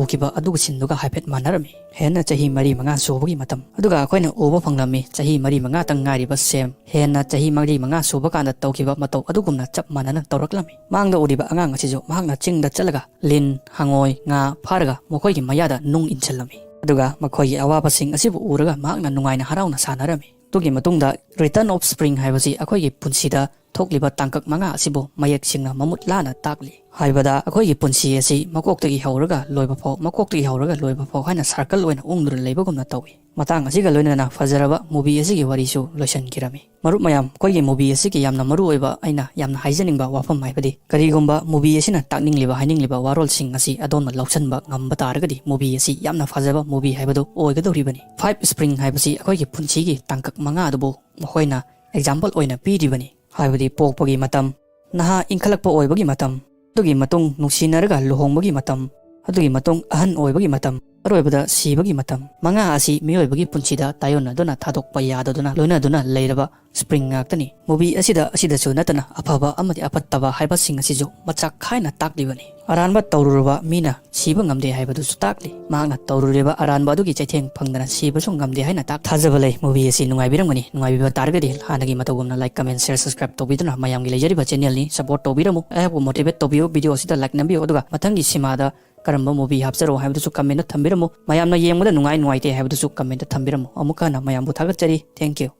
ꯎꯈꯤꯕ ꯑꯗꯨꯒ sceneꯗꯨꯒ ꯍꯥꯏꯐꯦꯠ ꯃꯥꯟꯅꯔꯝꯃꯤ꯫ ꯍꯦꯟꯅ ꯆꯍꯤ ꯃꯔꯤ ꯃꯉꯥ ꯁꯨꯕꯒꯤ ꯃꯇꯝ꯫ ꯑꯗꯨꯒ ꯑꯩꯈꯣꯏꯅ ꯎꯕ ꯐꯪꯂꯝꯃꯤ ꯆꯍꯤ ꯃꯔꯤ ꯃꯉꯥꯇꯪ ꯉꯥꯏꯔꯤꯕ ꯁꯦꯝ ꯍꯦꯟꯅ ꯆꯍꯤ ꯃꯔꯤ ꯃꯉꯥ ꯁꯨꯕ ꯀꯥꯟꯗ ꯇꯧꯈꯤꯕ ꯃꯇꯧ ꯑꯗꯨꯒꯨꯝꯅ ꯆꯞ ꯃꯥꯟꯅꯅ ꯇꯧꯔꯛꯂꯝꯃꯤ꯫ ꯃꯥꯡꯗ ꯎꯔꯤꯕ ꯑꯉꯥꯡ ꯑꯁꯤꯁꯨ ꯃꯍꯥꯛꯅ ꯆꯤꯡꯗ ꯆꯠꯂꯒ ꯂꯤꯟ, ꯍꯪꯉꯣꯏ, ꯉꯥ ꯐꯥꯔꯒ ꯃꯈꯣꯏꯒꯤ ꯃꯌꯥꯗ ꯅꯨꯡ ꯏꯟꯁꯤꯜꯂꯝꯃꯤ꯫ ꯑꯗꯨꯒ ꯃꯈꯣꯏꯒꯤ ꯑꯋꯥꯕꯁꯤꯡ ꯑꯁꯤꯕꯨ ꯎꯔꯒ ꯃꯍꯥꯛꯅ ꯅꯨꯡꯉꯥꯏꯅ ꯍꯔꯥꯎꯅ ꯁꯥꯟꯅꯔꯝꯃꯤ꯫ ꯑꯗꯨꯒꯤ ꯃꯇꯨꯡꯗ Return of Spring ꯍꯥꯏꯕꯁꯤ ꯑꯩꯈꯣꯏꯒꯤ ꯄꯨꯟꯁꯤꯗ ꯊꯣꯛꯂꯤꯕ ꯇꯥꯡꯀꯛ ꯃꯉꯥ ꯑꯁꯤꯕꯨ ꯃꯌꯦꯛ ꯁꯦꯡꯅ ꯃꯃꯨꯠ ꯂꯥꯅ ꯇꯥꯛꯂꯤ꯫ ꯍꯥꯏꯕꯗ ꯑꯩꯈꯣꯏꯒꯤ ꯄꯨꯟꯁꯤ ꯑꯁꯤ ꯃꯀꯣꯛꯇꯒꯤ ꯍꯧꯔꯒ ꯂꯣꯏꯕ ꯐꯥꯎ, ꯃꯀꯣꯛꯇꯒꯤ ꯍꯧꯔꯒ ꯂꯣꯏꯕ ꯐꯥꯎ ꯍꯥꯏꯅ circle ꯑꯣꯏꯅ ꯎꯪꯗꯨꯅ ꯂꯩꯕꯒꯨꯝꯅ ꯇꯧꯏ꯫ ꯃꯇꯥꯡ ꯑꯁꯤꯒ ꯂꯣꯏꯅꯅ ꯐꯖꯔꯕ movie ꯑꯁꯤꯒꯤ ꯋꯥꯔꯤꯁꯨ ꯂꯣꯏꯁꯤꯟꯈꯤꯔꯝꯃꯤ꯫ ꯃꯔꯨꯞ ꯃꯌꯥꯝ, ꯑꯩꯈꯣꯏꯒꯤ movie ꯑꯁꯤꯒꯤ ꯌꯥꯝꯅ ꯃꯔꯨ ꯑꯣꯏꯕ, ꯑꯩꯅ ꯌꯥꯝꯅ ꯍꯥꯏꯖꯅꯤꯡꯕ ꯋꯥꯐꯝ ꯍꯥꯏꯕꯗꯤ, ꯀꯔꯤꯒꯨꯝꯕ movie ꯑꯁꯤꯅ ꯇꯥꯛꯅꯤꯡꯂꯤꯕ, ꯍꯥꯏꯅꯤꯡꯂꯤꯕ ꯋꯥꯔꯣꯜꯁꯤꯡ ꯑꯁꯤ ꯑꯗꯣꯝꯅ ꯂꯧꯁꯤꯟꯕ ꯉꯝꯕ ꯇꯥꯔꯒꯗꯤ, movie ꯑꯁꯤ ꯌꯥꯝꯅ ꯐꯖꯕ movie ꯍꯥꯏꯕꯗꯨ ꯑꯣꯏꯒꯗꯧꯔꯤꯕꯅꯤ꯫ Five Spring ꯍꯥꯏꯕꯁꯤ ꯑꯩꯈꯣꯏꯒꯤ ꯄꯨꯟꯁꯤꯒꯤ ꯇꯥꯡꯀꯛ ꯃꯉꯥ ꯑꯗꯨꯕꯨ ꯃꯈꯣꯏꯅ example ꯑꯣꯏꯅ ꯄꯤꯔꯤꯕꯅꯤ꯫ ꯍꯥꯏꯕꯗꯤ ꯄꯣꯛꯄꯒꯤ ꯃꯇꯝ, ꯅꯍꯥ ꯏꯟꯈꯠꯂꯛꯄ ꯑꯣꯏꯕꯒꯤ ꯃꯇꯝ, ꯑꯗꯨꯒꯤ ꯃꯇꯨꯡ ꯅꯨꯡꯁꯤꯅꯔꯒ ꯂꯨꯍꯣꯡꯕꯒꯤ ꯃꯇꯝ, ꯑꯗꯨꯒꯤ ꯃꯇꯨꯡ ꯑꯍꯟ ꯑꯣꯏꯕꯒꯤ ꯃꯇꯝ, ꯑꯔꯣꯏꯕꯗ ꯁꯤꯕꯒꯤ ꯃꯇꯝ꯫ ꯃꯉꯥ ꯑꯁꯤ ꯃꯤꯑꯣꯏꯕꯒꯤ ꯄꯨꯟꯁꯤꯗ ꯇꯥꯏꯌꯣꯟꯅꯗꯨꯅ ꯊꯥꯗꯣꯛꯄ ꯌꯥꯗꯗꯨꯅ ꯂꯣꯏꯅꯗꯨꯅ ꯂꯩꯔꯕ spring ꯉꯥꯛꯇꯅꯤ꯫ Movie ꯑꯁꯤꯗ ꯑꯁꯤꯗꯁꯨ ꯅꯠꯇꯅ ꯑꯐꯕ ꯑꯃꯗꯤ ꯑꯐꯠꯇꯕ ꯍꯥꯏꯕꯁꯤꯡ ꯑꯁꯤꯁꯨ ꯃꯆꯥꯛ ꯈꯥꯏꯅ ꯇꯥꯛꯂꯤꯕꯅꯤ꯫ ꯑꯔꯥꯟꯕ ꯇꯧꯔꯨꯔꯕ ꯃꯤꯅ ꯁꯤꯕ ꯉꯝꯗꯦ ꯍꯥꯏꯕꯗꯨꯁꯨ ꯇꯥꯛꯂꯤ꯫ ꯃꯍꯥꯛꯅ ꯇꯧꯔꯨꯔꯤꯕ ꯑꯔꯥꯟꯕ ꯑꯗꯨꯒꯤ ꯆꯩꯊꯦꯡ ꯐꯪꯗꯅ ꯁꯤꯕꯁꯨ ꯉꯝꯗꯦ ꯍꯥꯏꯅ ꯇꯥꯛ-, ꯊꯥꯖꯕ ꯂꯩ꯫ Movie ꯑꯁꯤ ꯅꯨꯡꯉꯥꯏꯕꯤꯔꯝꯒꯅꯤ꯫ ꯅꯨꯡꯉꯥꯏꯕꯤꯕ ꯇꯥꯔꯒꯗꯤ ꯍꯥꯟꯅꯒꯤ ꯃꯇꯧꯒꯨꯝꯅ like, comment, share, subscribe ꯇꯧꯕꯤꯗꯨꯅ ꯃꯌꯥꯝꯒꯤ ꯂꯩꯖꯔꯤꯕ channelꯅꯤ, support ꯇꯧꯕꯤꯔꯝꯃꯨ꯫ ꯑꯩꯍꯥꯛꯄꯨ motivate ꯇꯧꯕꯤꯌꯨ, video ꯑꯁꯤꯗ like ꯅꯝꯕꯤꯌꯨ, ꯑꯗꯨꯒ ꯃꯊꯪꯒꯤ cinemaꯗ ꯀꯔꯝꯕ movie ꯍꯥꯞꯆꯔꯛꯑꯣ ꯍꯥꯏꯕꯗꯨꯁꯨ commentꯇ ꯊꯝꯕꯤꯔꯝꯃꯨ꯫ ꯃꯌꯥꯝꯅ ꯌꯦꯡꯕꯗ ꯅꯨꯡꯉꯥꯏ ꯅꯨꯡꯉꯥꯏꯇꯦ ꯍꯥꯏꯕꯗꯨꯁꯨ commentꯇ ꯊꯝꯕꯤꯔꯝꯃꯨ꯫ ꯑꯃꯨꯛꯀ ꯍꯟꯅ ꯃꯌꯥꯝꯕꯨ ꯊꯥꯒꯠꯆꯔꯤ꯫ Thank you꯫